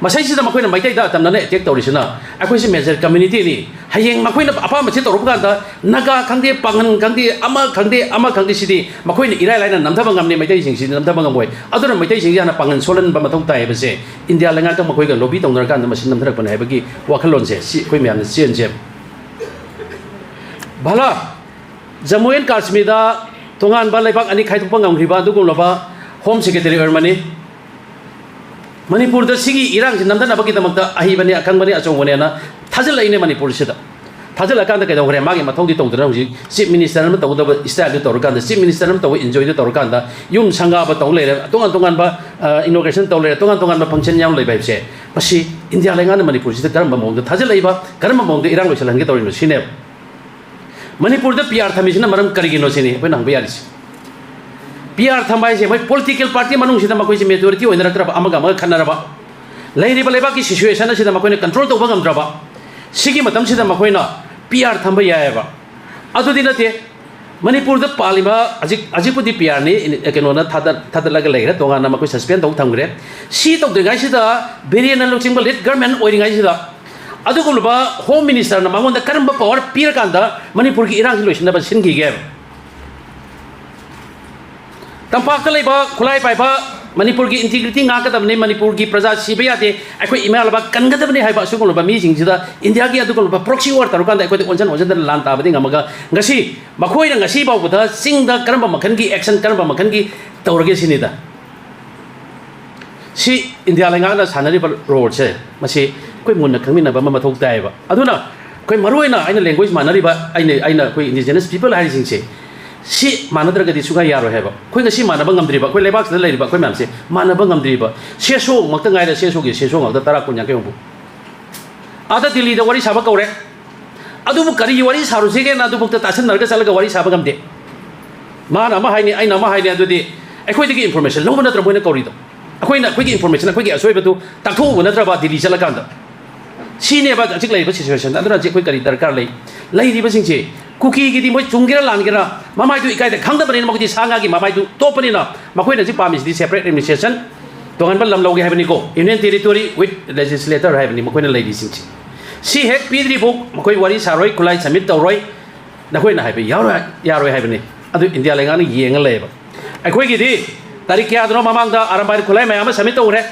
ꯃꯁꯤꯁꯤꯗ ꯃꯈꯣꯏꯅ ꯃꯩꯇꯩꯗ ꯑꯇꯝꯅꯅ ꯑꯦꯇꯦꯛ ꯇꯧꯔꯤꯁꯤꯅ, ꯑꯩꯈꯣꯏꯁꯤ ꯃꯦꯖꯔ ꯀꯝꯃ꯭ꯌꯨꯅꯤꯇꯤꯅꯤ꯫ ꯍꯌꯦꯡ ꯃꯈꯣꯏꯅ ꯑꯄꯥꯝꯕꯁꯤ ꯇꯧꯔꯛꯄ ꯀꯥꯟꯗ ꯅꯥꯒꯥ ꯈꯪꯗꯦ, ꯄꯥꯉꯟ ꯈꯪꯗꯦ, ꯑꯃ ꯈꯪꯗꯦ, ꯑꯃ ꯈꯪꯗꯦ, ꯁꯤꯗꯤ ꯃꯈꯣꯏꯅ ꯏꯔꯥꯏ ꯂꯥꯏꯅ ꯅꯝꯊꯕ ꯉꯝꯅꯤ, ꯃꯩꯇꯩꯁꯤꯡꯁꯤꯗꯤ ꯅꯝꯊꯕ ꯉꯝꯃꯣꯏ꯫ ꯑꯗꯨꯅ ꯃꯩꯇꯩꯁꯤꯡꯁꯤ ꯍꯥꯟꯅ ꯄꯥꯡꯒꯜ ꯁꯣꯜꯍꯟꯕ ꯃꯊꯧ ꯇꯥꯏ ꯍꯥꯏꯕꯁꯦ ꯏꯟꯗꯤꯌꯥ ꯂꯩꯉꯥꯛꯀ ꯃꯈꯣꯏꯒ ꯂꯣꯕꯤ ꯇꯧꯅꯔꯀꯥꯟꯗ ꯃꯁꯤ ꯅꯝꯊꯔꯛꯄꯅꯦ ꯍꯥꯏꯕꯒꯤ ꯋꯥꯈꯜꯂꯣꯟꯁꯦ ꯁꯤ ꯑꯩꯈꯣꯏ ꯃꯌꯥꯝꯅ ꯆꯦꯟꯁꯦ꯫ ꯚꯥꯂꯥ, ꯖꯝꯃꯨ ꯑꯦꯟ ꯀꯥꯁꯃꯤꯔꯗ ꯇꯣꯉꯥꯟꯕ ꯂꯩꯕꯥꯛ ꯑꯅꯤ ꯈꯥꯏꯗꯣꯛꯄ ꯉꯝꯈꯤꯕ ꯑꯗꯨꯒꯨꯝꯂꯕ ꯍꯣꯝ ꯁꯦꯀ꯭ꯔꯦꯇꯔꯤ ꯑꯣꯏꯔꯝꯃꯅꯤ꯫ ꯃꯅꯤꯄꯨꯔꯗ ꯁꯤꯒꯤ ꯏꯔꯥꯡꯁꯤ ꯅꯝꯊꯅꯕꯒꯤꯗꯃꯛꯇ ꯑꯍꯩꯕꯅꯤ, ꯑꯈꯪꯕꯅꯤ, ꯑꯆꯧꯕꯅꯦꯅ ꯊꯥꯖꯤꯜꯂꯛꯏꯅꯦ ꯃꯅꯤꯄꯨꯔꯁꯤꯗ꯫ ꯊꯥꯖꯤꯜꯂꯀꯥꯟꯗ ꯀꯩꯗꯧꯈ꯭ꯔꯦ? ꯃꯥꯒꯤ ꯃꯊꯧꯗꯤ ꯇꯧꯗꯅ ꯍꯧꯖꯤꯛ ꯆꯤꯐ ꯃꯤꯅꯤꯁꯇꯔ ꯑꯃ ꯇꯧꯒꯗꯕ ꯏꯁꯇꯥꯏꯜꯗꯨ ꯇꯧꯔꯀꯥꯟꯗ, ꯆꯤꯐ ꯃꯤꯅꯤꯁꯇꯔ ꯑꯃ ꯇꯧꯕ ꯏꯟꯖꯣꯏꯗꯨ ꯇꯧꯔꯀꯥꯟꯗ, ꯌꯨꯝ ꯁꯪꯒꯥꯕ ꯇꯧ ꯂꯩꯔꯦ, ꯇꯣꯉꯥꯟ ꯇꯣꯉꯥꯟꯕ, ꯑ, ꯏꯅꯣꯒ꯭ꯔꯦꯁꯟ ꯇꯧ ꯂꯩꯔꯦ, ꯇꯣꯉꯥꯟ ꯇꯣꯉꯥꯟꯕ ꯐꯪꯁꯟ ꯌꯥꯎ ꯂꯩꯕ ꯍꯥꯏꯕꯁꯦ, ꯃꯁꯤ ꯏꯟꯗꯤꯌꯥ ꯂꯩꯉꯥꯛꯅ ꯃꯅꯤꯄꯨꯔꯁꯤꯗ ꯀꯔꯝꯕ ꯃꯑꯣꯡꯗ ꯊꯥꯖꯤꯜꯂꯛꯏꯕ, ꯀꯔꯝꯕ ꯃꯑꯣꯡꯗ ꯏꯔꯥꯡ ꯂꯣꯏꯁꯤꯜꯍꯟꯒꯦ ꯇꯧꯔꯤꯅꯣ ꯁꯤꯅꯦꯕ꯫ ꯃꯅꯤꯄꯨꯔꯗ ꯄꯤ ꯑꯥꯔ ꯊꯝꯃꯤꯁꯤꯅ ꯃꯔꯝ ꯀꯔꯤꯒꯤꯅꯣ ꯁꯤꯅꯤ ꯑꯩꯈꯣꯏꯅ ꯍꯪꯕ ꯌꯥꯔꯤꯁꯦ꯫ ꯄꯤ ꯑꯥꯔ ꯊꯝꯕ ꯍꯥꯏꯁꯦ ꯃꯣꯏ ꯄꯣꯂꯤꯇꯤꯀꯦꯜ ꯄꯥꯔꯇꯤ ꯃꯅꯨꯡꯁꯤꯗ ꯃꯈꯣꯏꯁꯦ ꯃꯦꯖꯣꯔꯤꯇꯤ ꯑꯣꯏꯅꯔꯛꯇ꯭ꯔꯕ, ꯑꯃꯒ ꯑꯃꯒ ꯈꯠꯅꯔꯕ, ꯂꯩꯔꯤꯕ ꯂꯩꯕꯥꯛꯀꯤ ꯁꯤꯆꯨꯋꯦꯁꯟ ꯑꯁꯤꯗ ꯃꯈꯣꯏꯅ ꯀꯟꯇ꯭ꯔꯣꯜ ꯇꯧꯕ ꯉꯝꯗ꯭ꯔꯕ, ꯁꯤꯒꯤ ꯃꯇꯝꯁꯤꯗ ꯃꯈꯣꯏꯅ ꯄꯤ ꯑꯥꯔ ꯊꯝꯕ ꯌꯥꯏꯑꯕ꯫ ꯑꯗꯨꯗꯤ ꯅꯠꯇꯦ꯫ ꯃꯅꯤꯄꯨꯔꯗ ꯄꯥꯜꯂꯤꯕ ꯍꯧꯖꯤꯛ, ꯍꯧꯖꯤꯛꯄꯨꯗꯤ ꯄꯤ ꯑꯥꯔꯅꯤ, ꯀꯩꯅꯣꯅ ꯊꯥꯗ-, ꯊꯥꯗꯠꯂꯒ ꯂꯩꯈ꯭ꯔꯦ, ꯇꯣꯉꯥꯟꯅ ꯃꯈꯣꯏ ꯁꯁꯄꯦꯟ ꯇꯧ ꯊꯝꯈ꯭ꯔꯦ꯫ ꯁꯤ ꯇꯧꯗ꯭ꯔꯤꯉꯩꯁꯤꯗ ꯕꯤꯔꯦꯟꯅ ꯂꯨꯆꯤꯡꯕ ꯂꯤꯗ ꯒꯔꯃꯦꯟ ꯑꯣꯏꯔꯤꯉꯩꯁꯤꯗ ꯑꯗꯨꯒꯨꯝꯂꯕ ꯍꯣꯝ ꯃꯤꯅꯤꯁꯇꯔꯅ ꯃꯉꯣꯟꯗ ꯀꯔꯝꯕ ꯄꯋꯥꯔ ꯄꯤꯔꯀꯥꯟꯗ ꯃꯅꯤꯄꯨꯔꯒꯤ ꯏꯔꯥꯡꯁꯤ ꯂꯣꯏꯁꯤꯟꯅꯕ ꯁꯤꯟꯈꯤꯒꯦ? ꯇꯝꯄꯥꯛꯇ ꯂꯩꯕ ꯈꯨꯠꯂꯥꯏ ꯄꯥꯏꯕ ꯃꯅꯤꯄꯨꯔꯒꯤ ꯏꯟꯇꯤꯒ꯭ꯔꯤꯇꯤ ꯉꯥꯛꯀꯗꯕꯅꯤ, ꯃꯅꯤꯄꯨꯔꯒꯤ ꯄ꯭ꯔꯖꯥ ꯁꯤꯕ ꯌꯥꯗꯦ, ꯑꯩꯈꯣꯏ ꯏꯃꯥ ꯂꯩꯕꯥꯛ ꯀꯟꯒꯗꯕꯅꯤ ꯍꯥꯏꯕ ꯑꯁꯤꯒꯨꯝꯂꯕ ꯃꯤꯁꯤꯡꯁꯤꯗ ꯏꯟꯗꯤꯌꯥꯒꯤ ꯑꯗꯨꯒꯨꯝꯂꯕ ꯄ꯭ꯔꯣꯛꯁꯤ ꯋꯥꯔ ꯇꯧꯔꯀꯥꯟꯗ ꯑꯩꯈꯣꯏꯗ ꯑꯣꯟꯁꯤꯟ ꯑꯣꯟꯁꯤꯟꯗꯅ ꯂꯥꯟ ꯇꯥꯕꯗꯤ ꯉꯝꯃꯒ, ꯉꯁꯤ ꯃꯈꯣꯏꯅ ꯉꯁꯤ ꯐꯥꯎꯕꯗ ꯆꯤꯡꯗ ꯀꯔꯝꯕ ꯃꯈꯜꯒꯤ ꯑꯦꯛꯁꯟ, ꯀꯔꯝꯕ ꯃꯈꯜꯒꯤ ꯇꯧꯔꯒꯦ ꯁꯤꯅꯤꯗ꯫ ꯁꯤ ꯏꯟꯗꯤꯌꯥ ꯂꯩꯉꯥꯛꯅ ꯁꯥꯟꯅꯔꯤꯕ ꯔꯣꯜꯁꯦ, ꯃꯁꯤ ꯑꯩꯈꯣꯏ ꯃꯨꯟꯅ ꯈꯪꯃꯤꯟꯅꯕ ꯑꯃ ꯃꯊꯧ ꯇꯥꯏꯌꯦꯕ꯫ ꯑꯗꯨꯅ ꯑꯩꯈꯣꯏ ꯃꯔꯨꯑꯣꯏꯅ ꯑꯩꯅ ꯂꯦꯡꯒ꯭ꯋꯦꯖ ꯃꯥꯟꯅꯔꯤꯕ, ꯑꯩꯅ, ꯑꯩꯅ ꯑꯩꯈꯣꯏ ꯏꯟꯗꯤꯖꯤꯅꯁ ꯄꯤꯄꯜ ꯍꯥꯏꯔꯤꯁꯤꯡꯁꯦ, ꯁꯤ ꯃꯥꯟꯅꯗ꯭ꯔꯒꯗꯤ ꯁꯨꯡꯌꯥ ꯌꯥꯔꯣꯏ ꯍꯥꯏꯕ꯫ ꯑꯩꯈꯣꯏ ꯉꯁꯤ ꯃꯥꯟꯅꯕ ꯉꯝꯗ꯭ꯔꯤꯕ, ꯑꯩꯈꯣꯏ ꯂꯩꯕꯥꯛꯁꯤꯗ ꯂꯩꯔꯤꯕ ꯑꯩꯈꯣꯏ ꯃꯌꯥꯝꯁꯦ ꯃꯥꯟꯅꯕ ꯉꯝꯗ꯭ꯔꯤꯕ꯫ ꯁꯦꯁꯣꯃꯛꯇ ꯉꯥꯏꯔꯦ, ꯁꯦꯁꯣꯒꯤ ꯁꯦꯁꯣ ꯉꯥꯛꯇ ꯇꯔꯥ, ꯀꯨꯟ, ꯌꯥꯡꯈꯩ, ꯍꯨꯝꯐꯨ꯫ ꯑꯥꯗ ꯗꯤꯜꯂꯤꯗ ꯋꯥꯔꯤ ꯁꯥꯕ ꯀꯧꯔꯦ, ꯑꯗꯨꯕꯨ ꯀꯔꯤ ꯋꯥꯔꯤ ꯁꯥꯔꯨꯁꯤꯒꯦꯅ ꯑꯗꯨꯕꯨꯛꯇ ꯇꯥꯁꯤꯟꯅꯔꯒ ꯆꯠꯂꯒ ꯋꯥꯔꯤ ꯁꯥꯕ ꯉꯝꯗꯦ꯫ ꯃꯥꯅ ꯑꯃ ꯍꯥꯏꯅꯤ, ꯑꯩꯅ ꯑꯃ ꯍꯥꯏꯅꯤ, ꯑꯗꯨꯗꯤ ꯑꯩꯈꯣꯏꯗꯒꯤ ꯏꯟꯐꯣꯔꯃꯦꯁꯟ ꯂꯧꯕ ꯅꯠꯇ꯭ꯔ ꯃꯣꯏꯅ ꯀꯧꯔꯤꯗꯣ? ꯑꯩꯈꯣꯏꯅ ꯑꯩꯈꯣꯏꯒꯤ ꯏꯟꯐꯣꯔꯃꯦꯁꯟ, ꯑꯩꯈꯣꯏꯒꯤ ꯑꯁꯣꯏꯕꯗꯨ ꯇꯥꯛꯊꯣꯛꯎꯕ ꯅꯠꯇ꯭ꯔꯕ ꯗꯤꯜꯂꯤ ꯆꯠꯂꯀꯥꯟꯗ? ꯁꯤꯅꯦꯕ ꯍꯧꯖꯤꯛ ꯂꯩꯔꯤꯕ ꯁꯤꯆꯨꯋꯦꯁꯟ꯫ ꯑꯗꯨꯅ ꯍꯧꯖꯤꯛ ꯑꯩꯈꯣꯏ ꯀꯔꯤ ꯗꯔꯀꯥꯔ ꯂꯩ? ꯂꯩꯔꯤꯕꯁꯤꯡꯁꯦ ꯀꯨꯀꯤꯒꯤꯗꯤ ꯃꯣꯏ ꯆꯨꯝꯒꯦꯔꯥ ꯂꯥꯟꯒꯦꯔꯥ, ꯃꯃꯥꯏꯗꯨ ꯏꯀꯥꯏꯗ ꯈꯪꯗꯕꯅꯤꯅ, ꯃꯈꯣꯏꯗꯤ ꯁꯥ ꯉꯥꯒꯤ ꯃꯃꯥꯏꯗꯨ ꯇꯣꯞꯄꯅꯤꯅ, ꯃꯈꯣꯏꯅ ꯍꯧꯖꯤꯛ ꯄꯥꯝꯃꯤꯁꯤꯗꯤ ꯁꯦꯄꯔꯦꯠ ꯑꯦꯗꯃꯤꯅꯤꯁꯇ꯭ꯔꯦꯁꯟ, ꯇꯣꯉꯥꯟꯕ ꯂꯝ ꯂꯧꯒꯦ ꯍꯥꯏꯕꯅꯤꯀꯣ, ꯌꯨꯅꯤꯌꯟ ꯇꯦꯔꯤꯇꯣꯔꯤ ꯋꯤꯠ ꯂꯦꯖꯤꯁꯂꯦꯇꯔ ꯍꯥꯏꯕꯅꯤ ꯃꯈꯣꯏꯅ ꯂꯩꯔꯤꯁꯤꯡꯁꯦ꯫ ꯁꯤ ꯍꯦꯛ ꯄꯤꯗ꯭ꯔꯤꯐꯥꯎ ꯃꯈꯣꯏ ꯋꯥꯔꯤ ꯁꯥꯔꯣꯏ, ꯈꯨꯠꯂꯥꯏ ꯁꯕꯃꯤꯠ ꯇꯧꯔꯣꯏ꯫ ꯅꯈꯣꯏꯅ ꯍꯥꯏꯕ ꯌꯥꯔꯣꯏ, ꯌꯥꯔꯣꯏ ꯍꯥꯏꯕꯅꯤ꯫ ꯑꯗꯨ ꯏꯟꯗꯤꯌꯥ ꯂꯩꯉꯥꯛꯅ ꯌꯦꯡꯉ ꯂꯩꯌꯦꯕ꯫ ꯑꯩꯈꯣꯏꯒꯤꯗꯤ ꯇꯥꯔꯤꯛ ꯀꯌꯥꯗꯅꯣ ꯃꯃꯥꯡꯗ ꯑꯔꯥꯝꯕꯥꯏꯗ ꯈꯨꯠꯂꯥꯏ ꯃꯌꯥꯝ ꯑꯃ ꯁꯕꯃꯤꯠ ꯇꯧꯈ꯭ꯔꯦ꯫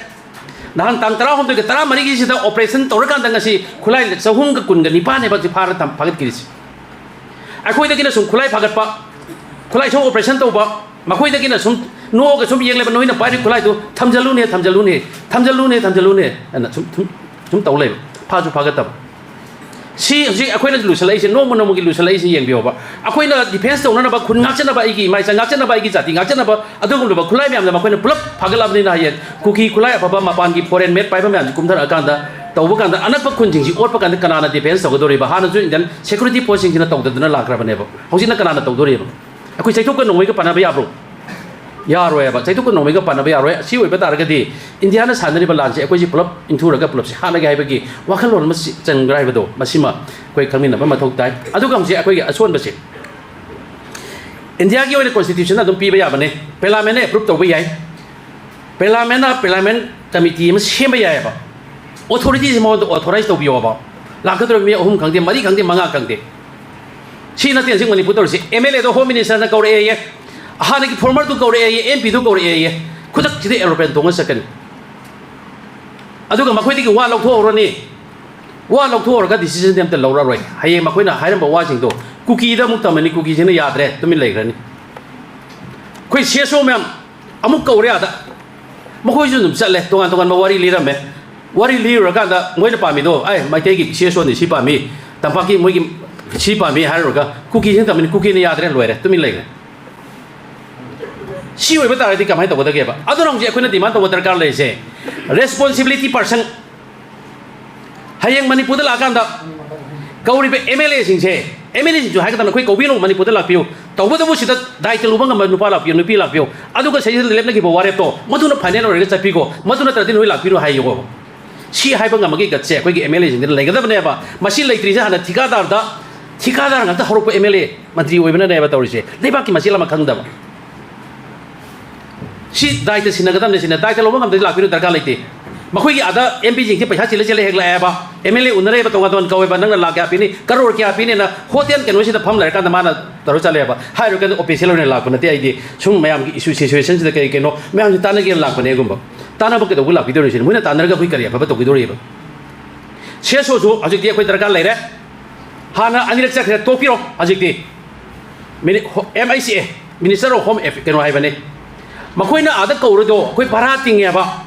ꯅꯍꯥꯟ ꯇꯥꯡ ꯇꯔꯥꯍꯨꯝꯗꯣꯏꯒ ꯇꯔꯥꯃꯔꯤꯒꯤꯁꯤꯗ ꯑꯣꯄꯔꯦꯁꯟ ꯇꯧꯔꯀꯥꯟꯗ ꯉꯁꯤ ꯈꯨꯠꯂꯥꯏ ꯆꯍꯨꯝꯒ ꯀꯨꯟꯒ ꯅꯤꯄꯥꯟꯅꯦꯕ ꯍꯧꯖꯤꯛ ꯐꯥꯔ ꯊꯝ-, ꯐꯥꯒꯠꯈꯤꯔꯤꯁꯤ꯫ ꯑꯩꯈꯣꯏꯗꯒꯤꯅ ꯁꯨꯝ ꯈꯨꯠꯂꯥꯏ ꯐꯥꯒꯠꯄ, ꯈꯨꯠꯂꯥꯏ ꯁꯨꯝ ꯑꯣꯄꯔꯦꯁꯟ ꯇꯧꯕ, ꯃꯈꯣꯏꯗꯒꯤꯅ ꯁꯨꯝ ꯅꯣꯛꯑꯒ ꯁꯨꯝ ꯌꯦꯡꯂꯦꯕ, "ꯅꯣꯏꯅ ꯄꯥꯏꯔꯤ ꯈꯨꯠꯂꯥꯏꯗꯨ ꯊꯝꯖꯜꯂꯨꯅꯦ, ꯊꯝꯖꯜꯂꯨꯅꯦ, ꯊꯝꯖꯜꯂꯨꯅꯦ, ꯊꯝꯖꯜꯂꯨꯅꯦ" ꯑꯅ ꯁꯨꯝ, ꯁꯨꯝ, ꯁꯨꯝ ꯇꯧ ꯂꯩꯕ, ꯐꯥꯁꯨ ꯐꯥꯒꯠꯇꯕ꯫ ꯁꯤ ꯍꯧꯖꯤꯛ ꯑꯩꯈꯣꯏꯅ ꯂꯨꯁꯜꯂꯛꯏꯁꯦ, ꯅꯣꯡꯃ ꯅꯣꯡꯃꯒꯤ ꯂꯨꯁꯜꯂꯛꯏꯁꯦ ꯌꯦꯡꯕꯤꯌꯣꯕ꯫ ꯑꯩꯈꯣꯏꯅ ꯗꯤꯐꯦꯟꯁ ꯇꯧꯅꯅꯕ, ꯈꯨꯟ ꯉꯥꯛꯆꯅꯕ, ꯑꯩꯒꯤ ꯏꯃꯥ ꯏꯆꯥ ꯉꯥꯛꯆꯅꯕ, ꯑꯩꯒꯤ ꯖꯥꯇꯤ ꯉꯥꯛꯆꯅꯕ, ꯑꯗꯨꯒꯨꯝꯂꯕ ꯈꯨꯠꯂꯥꯏ ꯃꯌꯥꯝꯗ ꯃꯈꯣꯏꯅ ꯄꯨꯂꯞ ꯐꯥꯒꯠꯂꯕꯅꯤꯅ, ꯍꯌꯦꯡ ꯀꯨꯀꯤ ꯈꯨꯠꯂꯥꯏ ꯑꯐꯕ ꯃꯄꯥꯟꯒꯤ ꯐꯣꯔꯦꯟ ꯃꯦꯗ ꯄꯥꯏꯕ ꯃꯌꯥꯝꯁꯤ ꯀꯨꯝꯊꯔꯛꯑꯀꯥꯟꯗ, ꯇꯧꯕ ꯀꯥꯟꯗ ꯑꯅꯛꯄ ꯈꯨꯟꯁꯤꯡꯁꯤ ꯑꯣꯠꯄ ꯀꯥꯟꯗ ꯀꯅꯥꯅ ꯗꯤꯐꯦꯟꯁ ꯇꯧꯒꯗꯧꯔꯤꯕ? ꯍꯥꯟꯅꯁꯨ ꯏꯟꯗꯤꯌꯟ ꯁꯦꯀ꯭ꯌꯨꯔꯤꯇꯤ ꯐꯣꯔꯁꯁꯤꯡꯁꯤꯅ ꯇꯧꯗꯗꯅ ꯂꯥꯛꯈ꯭ꯔꯕꯅꯦꯕ꯫ ꯍꯧꯖꯤꯛꯅ ꯀꯅꯥꯅ ꯇꯧꯗꯣꯔꯤꯕ? ꯑꯩꯈꯣꯏ ꯆꯩꯊꯨꯛꯀ ꯅꯣꯡꯃꯩꯒ ꯄꯥꯟꯅꯕ ꯌꯥꯕ꯭ꯔꯣ? ꯌꯥꯔꯣꯏꯕ꯫ ꯆꯩꯊꯨꯛꯀ ꯅꯣꯡꯃꯩꯒ ꯄꯥꯟꯅꯕ ꯌꯥꯔꯣꯏ꯫ ꯑꯁꯤ ꯑꯣꯏꯕ ꯇꯥꯔꯒꯗꯤ ꯏꯟꯗꯤꯌꯥꯅ ꯁꯥꯟꯅꯔꯤꯕ ꯂꯥꯟꯁꯦ ꯑꯩꯈꯣꯏꯁꯤ ꯄꯨꯂꯞ ꯏꯟꯊꯨꯔꯒ ꯄꯨꯂꯞꯁꯦ ꯍꯥꯠꯂꯒꯦ ꯍꯥꯏꯕꯒꯤ ꯋꯥꯈꯜꯂꯣꯟ ꯑꯃ ꯆ-, ꯆꯪꯕ꯭ꯔꯥ ꯍꯥꯏꯕꯗꯣ, ꯃꯁꯤꯃ ꯑꯩꯈꯣꯏ ꯈꯪꯃꯤꯟꯅꯕ ꯃꯊꯧ ꯇꯥꯏ꯫ ꯑꯗꯨꯒ ꯍꯧꯖꯤꯛ ꯑꯩꯈꯣꯏꯒꯤ ꯑꯁꯣꯟꯕꯁꯦ, ꯏꯟꯗꯤꯌꯥꯒꯤ ꯑꯣꯏꯅ ꯀꯣꯟꯁꯇꯤꯇ꯭ꯌꯨꯁꯟ ꯑꯗꯨꯝ ꯄꯤꯕ ꯌꯥꯕꯅꯦ, ꯄꯥꯔꯂꯤꯌꯥꯃꯦꯟꯅ ꯑꯦꯄ꯭ꯔꯨꯞ ꯇꯧꯕ ꯌꯥꯏ, ꯄꯥꯔꯂꯤꯌꯥꯃꯦꯟꯅ ꯄꯥꯔꯂꯤꯌꯥꯃꯦꯟ ꯀꯃꯤꯇꯤ ꯑꯃ ꯁꯦꯝꯕ ꯌꯥꯏꯑꯕ꯫ ꯑꯣꯊꯣꯔꯤꯇꯤꯁꯦ ꯃꯉꯣꯟꯗ ꯑꯣꯊꯣꯔꯥꯏꯖ ꯇꯧꯕꯤꯌꯣꯕ꯫ ꯂꯥꯛꯀꯗꯧꯔꯤꯕ ꯃꯤ ꯑꯍꯨꯝ ꯈꯪꯗꯦ, ꯃꯔꯤ ꯈꯪꯗꯦ, ꯃꯉꯥ ꯈꯪꯗꯦ꯫ ꯁꯤ ꯅꯠꯇꯦ ꯍꯧꯖꯤꯛ ꯃꯅꯤꯄꯨꯔ ꯇꯧꯔꯤꯁꯦ꯫ ꯑꯦꯝ ꯑꯦꯜ ꯑꯦꯗꯣ ꯍꯣꯝ ꯃꯤꯅꯤꯁꯇꯔꯅ ꯀꯧꯔꯛꯑꯦꯌꯦ, ꯍꯥꯟꯅꯒꯤ ꯐꯣꯔꯃꯔꯗꯨ ꯀꯧꯔꯛꯑꯦꯌꯦ, ꯑꯦꯝ ꯄꯤꯗꯨ ꯀꯧꯔꯛꯑꯦꯌꯦ꯫ ꯈꯨꯗꯛꯁꯤꯗ ꯑꯦꯔꯣꯄ꯭ꯂꯦꯟ ꯇꯣꯡꯉ ꯆꯠꯀꯅꯤ꯫ ꯑꯗꯨꯒ ꯃꯈꯣꯏꯗꯒꯤ ꯋꯥ ꯂꯧꯊꯣꯛꯍꯧꯔꯅꯤ꯫ ꯋꯥ ꯂꯧꯊꯣꯛꯍꯧꯔꯒ ꯗꯤꯁꯤꯖꯟꯗꯤ ꯑꯝꯇ ꯂꯧꯔꯔꯣꯏ꯫ ꯍꯌꯦꯡ ꯃꯈꯣꯏꯅ ꯍꯥꯏꯔꯝꯕ ꯋꯥꯁꯤꯡꯗꯣ ꯀꯨꯀꯤꯗ ꯑꯃꯨꯛ ꯇꯝꯃꯅꯤ, ꯀꯨꯀꯤꯁꯤꯅ ꯌꯥꯗ꯭ꯔꯦ, ꯇꯨꯃꯤꯟ ꯂꯩꯈ꯭ꯔꯅꯤ꯫ ꯑꯩꯈꯣꯏ ꯁꯤ ꯑꯦꯁ ꯑꯣ ꯃꯌꯥꯝ ꯑꯃꯨꯛ ꯀꯧꯔꯦ ꯑꯥꯗ, ꯃꯈꯣꯏꯁꯨ ꯑꯗꯨꯝ ꯆꯠꯂꯦ, ꯇꯣꯉꯥꯟ ꯇꯣꯉꯥꯟꯕ ꯋꯥꯔꯤ ꯂꯤꯔꯝꯃꯦ꯫ ꯋꯥꯔꯤ ꯂꯤꯔꯨꯔꯀꯥꯟꯗ ꯃꯣꯏꯅ ꯄꯥꯝꯃꯤꯗꯣ, "ꯑꯩ ꯃꯩꯇꯩꯒꯤ ꯁꯤ ꯑꯦꯁ ꯑꯣꯅꯤ ꯁꯤ ꯄꯥꯝꯃꯤ, ꯇꯝꯄꯥꯛꯀꯤ ꯃꯣꯏꯒꯤ ꯁꯤ ꯄꯥꯝꯃꯤ" ꯍꯥꯏꯔꯨꯔꯒ ꯀꯨꯀꯤꯁꯤꯅ ꯇꯝꯃꯤꯅꯤ, ꯀꯨꯀꯤꯅ ꯌꯥꯗ꯭ꯔꯦ, ꯂꯣꯏꯔꯦ, ꯇꯨꯃꯤꯟ ꯂꯩꯈ꯭ꯔꯦ꯫ ꯁꯤ ꯑꯣꯏꯕ ꯇꯥꯔꯗꯤ ꯀꯃꯥꯏꯅ ꯇꯧꯒꯗꯒꯦꯕ? ꯑꯗꯨꯅ ꯍꯧꯖꯤꯛ ꯑꯩꯈꯣꯏꯅ ꯗꯤꯃꯥꯟ ꯇꯧꯕ ꯗꯔꯀꯥꯔ ꯂꯩꯔꯤꯁꯦ, ꯔꯦꯁꯄꯣꯟꯁꯤꯕꯤꯂꯤꯇꯤ ꯄꯥꯔꯁꯟ, ꯍꯌꯦꯡ ꯃꯅꯤꯄꯨꯔꯗ ꯂꯥꯛꯑꯀꯥꯟꯗ ꯀꯧꯔꯤꯕ ꯑꯦꯝ ꯑꯦꯜ ꯑꯦꯁꯤꯡꯁꯦ, ꯑꯦꯝ ꯑꯦꯜ ꯑꯦꯁꯤꯡꯁꯨ ꯍꯥꯏꯒꯗꯕꯅꯤ, ꯑꯩꯈꯣꯏ ꯀꯧꯕꯤꯔꯣ, ꯃꯅꯤꯄꯨꯔꯗ ꯂꯥꯛꯄꯤꯌꯨ, ꯇꯧꯕꯇꯕꯨ ꯁꯤꯗ ꯗꯥꯏꯇ ꯂꯧꯕ ꯉꯝꯕ ꯅꯨꯄꯥ ꯂꯥꯛꯄꯤꯌꯨ, ꯅꯨꯄꯤ ꯂꯥꯛꯄꯤꯌꯨ, ꯑꯗꯨꯒ ꯁꯤꯗ ꯂꯦꯞꯅꯈꯤꯕ ꯋꯥꯔꯦꯞꯇꯣ ꯃꯗꯨꯅ ꯐꯥꯏꯅꯦꯜ ꯑꯣꯏꯔꯒ ꯆꯠꯄꯤꯀꯣ, ꯃꯗꯨ ꯅꯠꯇ꯭ꯔꯗꯤ ꯅꯣꯏ ꯂꯥꯛꯄꯤꯔꯣ ꯍꯥꯏꯌꯨꯀꯣ꯫ ꯁꯤ ꯍꯥꯏꯕ ꯉꯝꯕꯒꯤ ꯒꯠꯁꯦ ꯑꯩꯈꯣꯏꯒꯤ ꯑꯦꯝ ꯑꯦꯜ ꯑꯦꯁꯤꯡꯗ ꯂꯩꯒꯗꯕꯅꯦꯕ꯫ ꯃꯁꯤ ꯂꯩꯇ꯭ꯔꯤꯁꯦ ꯍꯥꯟꯅ ꯊꯤꯀꯥꯗꯥꯔꯗ, ꯊꯤꯀꯥꯗꯥꯔ ꯉꯥꯛꯇ ꯍꯧꯔꯛꯄ ꯑꯦꯝ ꯑꯦꯜ ꯑꯦ ꯃꯟꯇ꯭ꯔꯤ ꯑꯣꯏꯕꯅꯅꯦꯕ ꯇꯧꯔꯤꯁꯦ, ꯂꯩꯕꯥꯛꯀꯤ ꯃꯆꯦꯠ ꯑꯃ ꯈꯪꯗꯕ꯫ ꯁꯤ ꯗꯥꯏꯇ ꯁꯤꯟꯅꯒꯗꯕꯅꯤ, ꯁꯤꯅ ꯗꯥꯏꯇ ꯂꯧꯕ ꯉꯝꯗ꯭ꯔꯗꯤ ꯂꯥꯛꯄꯤꯔꯣ, ꯗꯔꯀꯥꯔ ꯂꯩꯇꯦ꯫ ꯃꯈꯣꯏꯒꯤ ꯑꯥꯗ ꯑꯦꯝ ꯄꯤꯁꯤꯡꯁꯦ ꯄꯩꯁꯥ ꯆꯤꯜꯂ ꯆꯤꯜꯂ ꯍꯦꯛ ꯂꯥꯛꯑꯦꯕ, ꯑꯦꯝ ꯑꯦꯜ ꯑꯦ ꯎꯅꯔꯦꯕ, ꯇꯣꯉꯥꯟ ꯇꯣꯉꯥꯟ ꯀꯧꯋꯦꯕ, "ꯅꯪꯅ ꯂꯥꯛ ꯀꯌꯥ ꯄꯤꯅꯤ, ꯀꯔꯣꯔ ꯀꯌꯥ ꯄꯤꯅꯤꯅ" ꯍꯣꯇꯦꯜ ꯀꯩꯅꯣꯁꯤꯗ ꯐꯝ ꯂꯩꯔꯀꯥꯟꯗ ꯃꯥꯅ ꯇꯧꯔ ꯆꯠꯂꯦꯕ꯫ ꯍꯥꯏꯔꯨꯔꯀꯥꯟꯗ ꯑꯣꯐꯤꯁꯤꯌꯦꯜ ꯑꯣꯏꯅ ꯂꯥꯛꯄ ꯅꯠꯇꯦ, ꯑꯩꯗꯤ ꯁꯨꯝ ꯃꯌꯥꯝꯒꯤ ꯏꯁꯨ ꯁꯤꯆꯨꯋꯦꯁꯟꯁꯤꯗ ꯀꯔꯤ ꯀꯩꯅꯣ ꯃꯌꯥꯝꯁꯤ ꯇꯥꯟꯅꯒꯦꯅ ꯂꯥꯛꯄꯅꯦꯒꯨꯝꯕ꯫ ꯇꯥꯟꯅꯕ ꯀꯩꯗꯧꯕ ꯂꯥꯛꯄꯤꯗꯧꯔꯤꯁꯤꯅ? ꯃꯣꯏꯅ ꯇꯥꯟꯅꯔꯒ ꯑꯩꯈꯣꯏ ꯀꯔꯤ ꯑꯐꯕ ꯇꯧꯈꯤꯗꯧꯔꯤꯕ? ꯁꯤ ꯑꯦꯁ ꯑꯣꯁꯨ ꯍꯧꯖꯤꯛꯇꯤ ꯑꯩꯈꯣꯏ ꯗꯔꯀꯥꯔ ꯂꯩꯔꯦ꯫ ꯍꯥꯟꯅ ꯑꯅꯤꯔꯛ ꯆꯠꯈ꯭ꯔꯦ, ꯇꯣꯛꯄꯤꯔꯣ꯫ ꯍꯧꯖꯤꯛꯇꯤ ꯃꯤꯅꯤ-, ꯍꯣ-, M I C A, minister of home F-, ꯀꯩꯅꯣ ꯍꯥꯏꯕꯅꯤ꯫ ꯃꯈꯣꯏꯅ ꯑꯥꯗ ꯀꯧꯔꯗꯣ ꯑꯩꯈꯣꯏ ꯚꯔꯥ ꯇꯤꯡꯉꯦꯕ꯫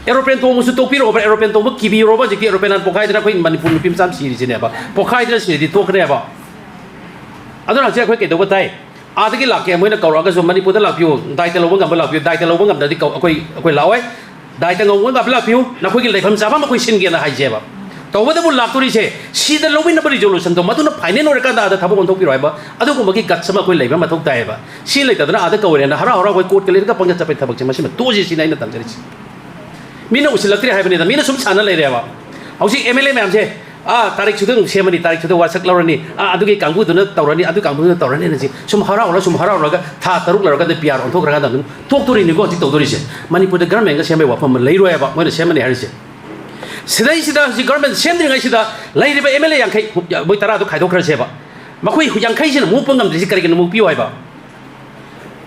ꯑꯦꯔꯣꯄ꯭ꯂꯦꯟ ꯇꯣꯡꯕꯁꯨ ꯇꯣꯛꯄꯤꯔꯣꯕ, ꯑꯦꯔꯣꯄ꯭ꯂꯦꯟ ꯇꯣꯡꯕ ꯀꯤꯕꯤꯔꯣꯕ꯫ ꯍꯧꯖꯤꯛꯇꯤ ꯑꯦꯔꯣꯄ꯭ꯂꯦꯟ ꯍꯥꯟꯅ ꯄꯣꯛꯈꯥꯏꯗꯅ ꯑꯩꯈꯣꯏ ꯃꯅꯤꯄꯨꯔ ꯅꯨꯄꯤ ꯃꯆꯥ ꯑꯃ ꯁꯤꯔꯤꯁꯤꯅꯦꯕ, ꯄꯣꯛꯈꯥꯏꯗꯅ ꯁꯤꯔꯗꯤ ꯇꯣꯛꯈ꯭ꯔꯦꯕ꯫ ꯑꯗꯨꯅ ꯍꯧꯖꯤꯛ ꯑꯩꯈꯣꯏ ꯀꯩꯗꯧꯕ ꯇꯥꯏ? ꯑꯥꯗꯒꯤ ꯂꯥꯛꯀꯦ, ꯃꯣꯏꯅ ꯀꯧꯔꯛꯑꯒꯁꯨ ꯃꯅꯤꯄꯨꯔꯗ ꯂꯥꯛꯄꯤꯌꯨ, ꯗꯥꯏꯇ ꯂꯧꯕ ꯉꯝꯕ ꯂꯥꯛꯄꯤꯌꯨ, ꯗꯥꯏꯇ ꯂꯧꯕ ꯉꯝꯗ꯭ꯔꯗꯤ ꯀꯧ-, ꯑꯩꯈꯣꯏ, ꯑꯩꯈꯣꯏ ꯂꯥꯛꯑꯣꯏ꯫ ꯗꯥꯏꯇ ꯉꯝꯕ ꯉꯝꯕ ꯂꯥꯛꯄꯤꯌꯨ, ꯅꯈꯣꯏꯒꯤ ꯂꯩꯐꯝ ꯆꯥꯐꯝ ꯑꯩꯈꯣꯏ ꯁꯤꯟꯒꯦꯅ ꯍꯥꯏꯖꯦꯕ꯫ ꯇꯧꯕꯇꯕꯨ ꯂꯥꯛꯇꯣꯔꯤꯁꯦ ꯁꯤꯗ ꯂꯧꯃꯤꯟꯅꯕ ꯔꯤꯖꯣꯂꯨꯁꯟꯗꯣ ꯃꯗꯨꯅ ꯐꯥꯏꯅꯦꯜ ꯑꯣꯏꯔꯀꯥꯟꯗ ꯑꯥꯗ ꯊꯕꯛ ꯑꯣꯟꯊꯣꯛꯄꯤꯔꯣ ꯍꯥꯏꯕ ꯑꯗꯨꯒꯨꯝꯕꯒꯤ ꯒꯠꯁ ꯑꯃ ꯑꯩꯈꯣꯏ ꯂꯩꯕ ꯃꯊꯧ ꯇꯥꯏꯌꯦꯕ꯫ ꯁꯤ ꯂꯩꯇꯗꯅ ꯑꯥꯗ ꯀꯧꯔꯦꯅ ꯍꯔꯥꯎ ꯍꯔꯥꯎ ꯑꯩꯈꯣꯏ ꯀꯣꯔꯠꯀ ꯂꯩꯔꯒ ꯄꯪꯆꯠ ꯆꯠꯄꯩ ꯊꯕꯛꯁꯦ ꯃꯁꯤꯃ ꯇꯣꯛꯑꯁꯤ ꯁꯤꯅꯤ ꯑꯩꯅ ꯇꯝꯖꯔꯤꯁꯦ꯫ ꯃꯤꯅ ꯎꯁꯤꯜꯂꯛꯇ꯭ꯔꯦ ꯍꯥꯏꯕꯅꯤꯗ, ꯃꯤꯅ ꯁꯨꯝ ꯁꯥꯟꯅ ꯂꯩꯔꯦꯕ꯫ ꯍꯧꯖꯤꯛ ꯑꯦꯝ ꯑꯦꯜ ꯑꯦ ꯃꯌꯥꯝꯁꯦ, "ꯑꯥ, ꯇꯥꯔꯤꯛ ꯁꯨꯗ ꯑꯃꯨꯛ ꯁꯦꯝꯃꯅꯤ, ꯇꯥꯔꯤꯛ ꯁꯨꯗ ꯋꯥꯁꯛ ꯂꯧꯔꯅꯤ, ꯑꯥ, ꯑꯗꯨꯒꯤ ꯀꯥꯡꯕꯨꯗꯨꯅ ꯇꯧꯔꯅꯤ, ꯑꯗꯨ ꯀꯥꯡꯕꯨꯗꯨꯅ ꯇꯧꯔꯅꯤꯅ" ꯁꯤ ꯁꯨꯝ ꯍꯔꯥꯎꯔ, ꯁꯨꯝ ꯍꯔꯥꯎꯔꯒ ꯊꯥ ꯇꯔꯨꯛ ꯂꯩꯔꯀꯥꯟꯗ ꯄꯤ ꯑꯥꯔ ꯑꯣꯟꯊꯣꯛꯈ꯭ꯔꯀꯥꯟꯗ ꯑꯗꯨꯝ ꯇꯣꯛꯇꯣꯔꯤꯅꯤꯀꯣ ꯍꯧꯖꯤꯛ ꯇꯧꯗꯣꯔꯤꯁꯦ꯫ ꯃꯅꯤꯄꯨꯔꯗ ꯒꯔꯃꯦꯟꯒ ꯁꯦꯝꯕꯒꯤ ꯋꯥꯐꯝ ꯑꯃ ꯂꯩꯔꯣꯏ ꯍꯥꯏꯕ ꯃꯣꯏꯅ ꯁꯦꯝꯃꯅꯤ ꯍꯥꯏꯔꯤꯁꯦ꯫ ꯁꯤꯗꯩꯁꯤꯗ ꯍꯧꯖꯤꯛ ꯒꯔꯃꯦꯟ ꯁꯦꯝꯗ꯭ꯔꯤꯉꯩꯁꯤꯗ ꯂꯩꯔꯤꯕ ꯑꯦꯝ ꯑꯦꯜ ꯑꯦ ꯌꯥꯡꯈꯩ, ꯃꯣꯏ ꯇꯔꯥꯗꯣ ꯈꯥꯏꯗꯣꯛꯈ꯭ꯔꯁꯦꯕ꯫ ꯃꯈꯣꯏ ꯌꯥꯡꯈꯩꯁꯤꯅ ꯃꯨꯛꯄ ꯉꯝꯗ꯭ꯔꯤꯁꯤ ꯀꯔꯤꯒꯤꯅꯣ? ꯃꯨꯛꯄꯤꯌꯨ ꯍꯥꯏꯕ꯫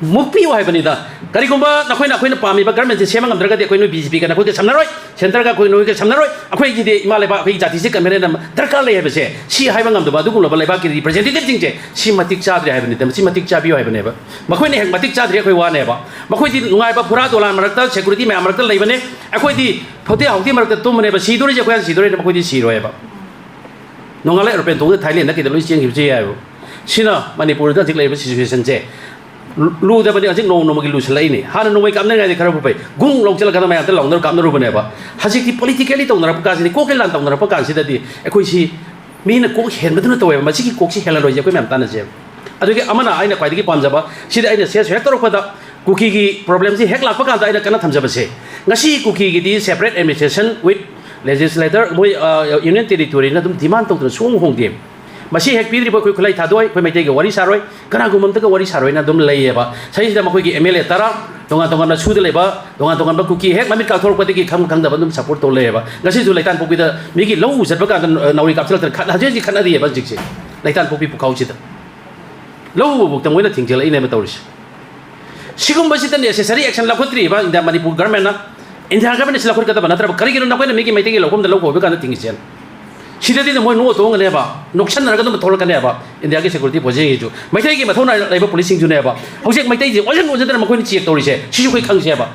ꯃꯨꯛꯄꯤꯌꯨ ꯍꯥꯏꯕꯅꯤꯗ꯫ ꯀꯔꯤꯒꯨꯝꯕ ꯅꯈꯣꯏꯅ ꯑꯩꯈꯣꯏꯅ ꯄꯥꯝꯃꯤꯕ ꯒꯔꯃꯦꯟꯁꯦ ꯁꯦꯝꯕ ꯉꯝꯗ꯭ꯔꯒꯗꯤ ꯑꯩꯈꯣꯏ ꯅꯣꯏ ꯕꯤ ꯖꯦ ꯄꯤꯒ ꯅꯈꯣꯏꯒ ꯁꯝꯅꯔꯣꯏ, ꯁꯦꯟꯇꯔꯒ ꯑꯩꯈꯣꯏ ꯅꯣꯏꯒ ꯁꯝꯅꯔꯣꯏ꯫ ꯑꯩꯈꯣꯏꯒꯤꯗꯤ ꯏꯃꯥ ꯂꯩꯕꯥꯛ, ꯑꯩꯈꯣꯏꯒꯤ ꯖꯥꯇꯤꯁꯦ ꯀꯟꯚꯦꯅꯦꯟ ꯑꯃ ꯗꯔꯀꯥꯔ ꯂꯩ ꯍꯥꯏꯕꯁꯦ ꯁꯤ ꯍꯥꯏꯕ ꯉꯝꯗꯕ ꯑꯗꯨꯒꯨꯝꯂꯕ ꯂꯩꯕꯥꯛꯀꯤ ꯔꯤꯄ꯭ꯔꯖꯦꯟꯇꯦꯇꯤꯚꯁꯤꯡꯁꯦ ꯁꯤ ꯃꯇꯤꯛ ꯆꯥꯗ꯭ꯔꯦ ꯍꯥꯏꯕꯅꯤꯗ꯫ ꯃꯁꯤ ꯃꯇꯤꯛ ꯆꯥꯕꯤꯌꯨ ꯍꯥꯏꯕꯅꯦꯕ꯫ ꯃꯈꯣꯏꯅ ꯍꯦꯛ ꯃꯇꯤꯛ ꯆꯥꯗ꯭ꯔꯦ ꯑꯩꯈꯣꯏ ꯋꯥꯅꯦꯕ꯫ ꯃꯈꯣꯏꯗꯤ ꯅꯨꯡꯉꯥꯏꯕ ꯐꯨꯔꯥ ꯗꯣꯂꯥꯟ ꯃꯔꯛꯇ, ꯁꯦꯀ꯭ꯌꯨꯔꯤꯇꯤ ꯃꯌꯥꯝ ꯃꯔꯛꯇ ꯂꯩꯕꯅꯦ꯫ ꯑꯩꯈꯣꯏꯗꯤ ꯐꯠꯇꯦ ꯍꯥꯎꯇꯦ ꯃꯔꯛꯇ ꯇꯨꯝꯕꯅꯦꯕ꯫ ꯁꯤꯗꯣꯔꯤꯁꯦ ꯑꯩꯈꯣꯏ ꯍꯥꯟꯅ ꯁꯤꯗꯣꯔꯦꯅ ꯃꯈꯣꯏꯗꯤ ꯁꯤꯔꯣꯏꯕ꯫ ꯅꯣꯡꯉꯥꯜꯂ ꯑꯦꯔꯣꯄ꯭ꯂꯦꯟ ꯇꯣꯡꯉꯒ ꯊꯥꯏꯂꯦꯟꯗ ꯀꯩꯗ ꯂꯣꯏ ꯆꯦꯟꯈꯤꯕꯁꯨ ꯌꯥꯏꯑꯕ꯫ ꯁꯤꯅ ꯃꯅꯤꯄꯨꯔꯗ ꯍꯧꯖꯤꯛ ꯂꯩꯔꯤꯕ ꯁꯤꯆꯨꯋꯦꯁꯟꯁꯦ ꯂꯨ-, ꯂꯨꯗꯕꯅꯤ, ꯍꯧꯖꯤꯛ ꯅꯣꯡ ꯅꯣꯡꯃꯒꯤ ꯂꯨꯁꯤꯜꯂꯛꯏꯅꯦ꯫ ꯍꯥꯟꯅ ꯅꯣꯡꯃꯩ ꯀꯥꯞꯅꯔꯤꯉꯩꯗꯤ ꯈꯔꯕꯨ ꯐꯩ, ꯒꯨꯡ ꯂꯧꯁꯤꯜꯂꯒ ꯃꯌꯥꯝꯗ ꯂꯥꯎꯅꯔ ꯀꯥꯞꯅꯔꯨꯕꯅꯦꯕ꯫ ꯍꯧꯖꯤꯛꯇꯤ ꯄꯣꯂꯤꯇꯤꯀꯦꯜꯂꯤ ꯇꯧꯅꯔꯛꯄ ꯀꯥꯟꯁꯤꯗꯤ, ꯀꯣꯛꯀꯤ ꯂꯥꯟ ꯇꯧꯅꯔꯛꯄ ꯀꯥꯟꯁꯤꯗꯗꯤ ꯑꯩꯈꯣꯏꯁꯤ ꯃꯤꯅ ꯀꯣꯛ ꯍꯦꯟꯕꯗꯨꯅ ꯇꯧꯋꯦꯕ꯫ ꯃꯁꯤꯒꯤ ꯀꯣꯛꯁꯤ ꯍꯦꯜꯍꯜꯂꯣꯏꯁꯦ ꯑꯩꯈꯣꯏ ꯃꯌꯥꯝ ꯇꯥꯟꯅꯁꯦꯕ꯫ ꯑꯗꯨꯒꯤ ꯑꯃꯅ ꯑꯩꯅ ꯈ꯭ꯋꯥꯏꯗꯒꯤ ꯄꯥꯝꯖꯕ, ꯁꯤꯗ ꯑꯩꯅ ꯁꯦꯁ ꯍꯦꯛ ꯇꯧꯔꯛꯄꯗ ꯀꯨꯀꯤꯒꯤ ꯄ꯭ꯔꯣꯕ꯭ꯂꯦꯝꯁꯤ ꯍꯦꯛ ꯂꯥꯛꯄ ꯀꯥꯟꯗ ꯑꯩꯅ ꯀꯟꯅ ꯊꯝꯖꯕꯁꯦ, ꯉꯁꯤ ꯀꯨꯀꯤꯒꯤꯗꯤ separate administration with legislator, ꯃꯣꯏ, ꯑ, ꯌꯨꯅꯤꯌꯟ ꯇꯦꯔꯤꯇꯣꯔꯤꯅ ꯑꯗꯨꯝ ꯗꯤꯃꯥꯟ ꯇꯧꯗꯅ ꯁꯨꯡꯍꯣꯡ ꯍꯣꯡꯗꯦ꯫ ꯃꯁꯤ ꯍꯦꯛ ꯄꯤꯗ꯭ꯔꯤꯕ ꯑꯩꯈꯣꯏ ꯈꯨꯠꯂꯥꯏ ꯊꯥꯗꯣꯛꯑꯣꯏ, ꯑꯩꯈꯣꯏ ꯃꯩꯇꯩꯒ ꯋꯥꯔꯤ ꯁꯥꯔꯣꯏ, ꯀꯅꯥꯒꯨꯝꯕ ꯑꯝꯇꯒ ꯋꯥꯔꯤ ꯁꯥꯔꯣꯏꯅ ꯑꯗꯨꯝ ꯂꯩꯌꯦꯕ꯫ ꯁꯤꯗꯩꯁꯤꯗ ꯃꯈꯣꯏꯒꯤ ꯑꯦꯝ ꯑꯦꯜ ꯑꯦ ꯇꯔꯥ, ꯇꯣꯉꯥꯟ ꯇꯣꯉꯥꯟꯕ ꯁꯨꯗ ꯂꯩꯕ, ꯇꯣꯉꯥꯟ ꯇꯣꯉꯥꯟꯕ ꯀꯨꯀꯤ ꯍꯦꯛ ꯃꯃꯤꯠ ꯀꯥꯊꯣꯔꯛꯄꯗꯒꯤ ꯈꯪ ꯈꯪꯗꯕ ꯑꯗꯨꯝ ꯁꯞꯄꯣꯔꯠ ꯇꯧ ꯂꯩꯌꯦꯕ꯫ ꯉꯁꯤꯁꯨ ꯂꯩꯇꯥꯟꯄꯣꯛꯄꯤꯗ ꯃꯤꯒꯤ ꯂꯧ ꯎ ꯆꯠꯄ ꯀꯥꯟꯗ, ꯑ, ꯅꯥꯎꯔꯤ ꯀꯥꯞꯁꯤꯜꯂꯛꯇꯅ ꯈꯠ-, ꯍꯧꯖꯤꯛ ꯍꯧꯖꯤꯛ ꯈꯠꯅꯔꯤꯑꯕ ꯍꯧꯖꯤꯛꯁꯦ ꯂꯩꯇꯥꯟꯄꯣꯛꯄꯤ ꯄꯨꯈꯥꯎꯁꯤꯗ꯫ ꯂꯧ ꯎꯕꯐꯥꯎꯗ ꯃꯣꯏꯅ ꯊꯤꯡꯖꯤꯜꯂꯛꯏꯅꯦꯕ ꯇꯧꯔꯤꯁꯦ꯫ ꯁꯤꯒꯨꯝꯕꯁꯤꯗ ꯅꯦꯁꯦꯁꯔꯤ ꯑꯦꯛꯁꯟ ꯂꯧꯈꯠꯇ꯭ꯔꯤꯕ ꯏꯟꯗꯤꯌꯥ ꯃꯅꯤꯄꯨꯔ ꯒꯔꯃꯦꯟꯅ, ꯏꯟꯗꯤꯌꯥ ꯒꯔꯃꯦꯟꯅ ꯁꯤ ꯂꯧꯈꯠꯀꯗꯕ ꯅꯠꯇ꯭ꯔꯕ? ꯀꯔꯤꯒꯤꯅꯣ ꯅꯈꯣꯏꯅ ꯃꯤꯒꯤ ꯃꯩꯇꯩꯒꯤ ꯂꯧꯐꯝꯗ ꯂꯧ ꯈꯣꯏꯕ ꯀꯥꯟꯗ ꯊꯤꯡꯉꯤꯁꯦ? ꯁꯤꯗꯗꯤ ꯃꯣꯏ ꯅꯣꯛꯑ ꯇꯣꯡꯉꯅꯦꯕ, ꯅꯣꯛꯁꯟꯅꯔꯒ ꯑꯗꯨꯝ ꯊꯣꯛꯂꯛꯀꯅꯦꯕ ꯏꯟꯗꯤꯌꯥꯒꯤ ꯁꯦꯀ꯭ꯌꯨꯔꯤꯇꯤ ꯐꯣꯔꯁꯁꯤꯡꯁꯤꯁꯨ꯫ ꯃꯩꯇꯩꯒꯤ ꯃꯊꯧꯅꯥ ꯂꯩꯕ ꯄꯨꯂꯤꯁꯁꯤꯡꯁꯨꯅꯦꯕ꯫ ꯍꯧꯖꯤꯛ ꯃꯩꯇꯩꯁꯦ ꯑꯣꯟꯁꯤꯟ ꯑꯣꯟꯁꯤꯟꯗꯅ ꯃꯈꯣꯏꯅ ꯆꯦꯛ ꯇꯧꯔꯤꯁꯦ ꯁꯤꯁꯨ ꯑꯩꯈꯣꯏ ꯈꯪꯁꯦꯕ꯫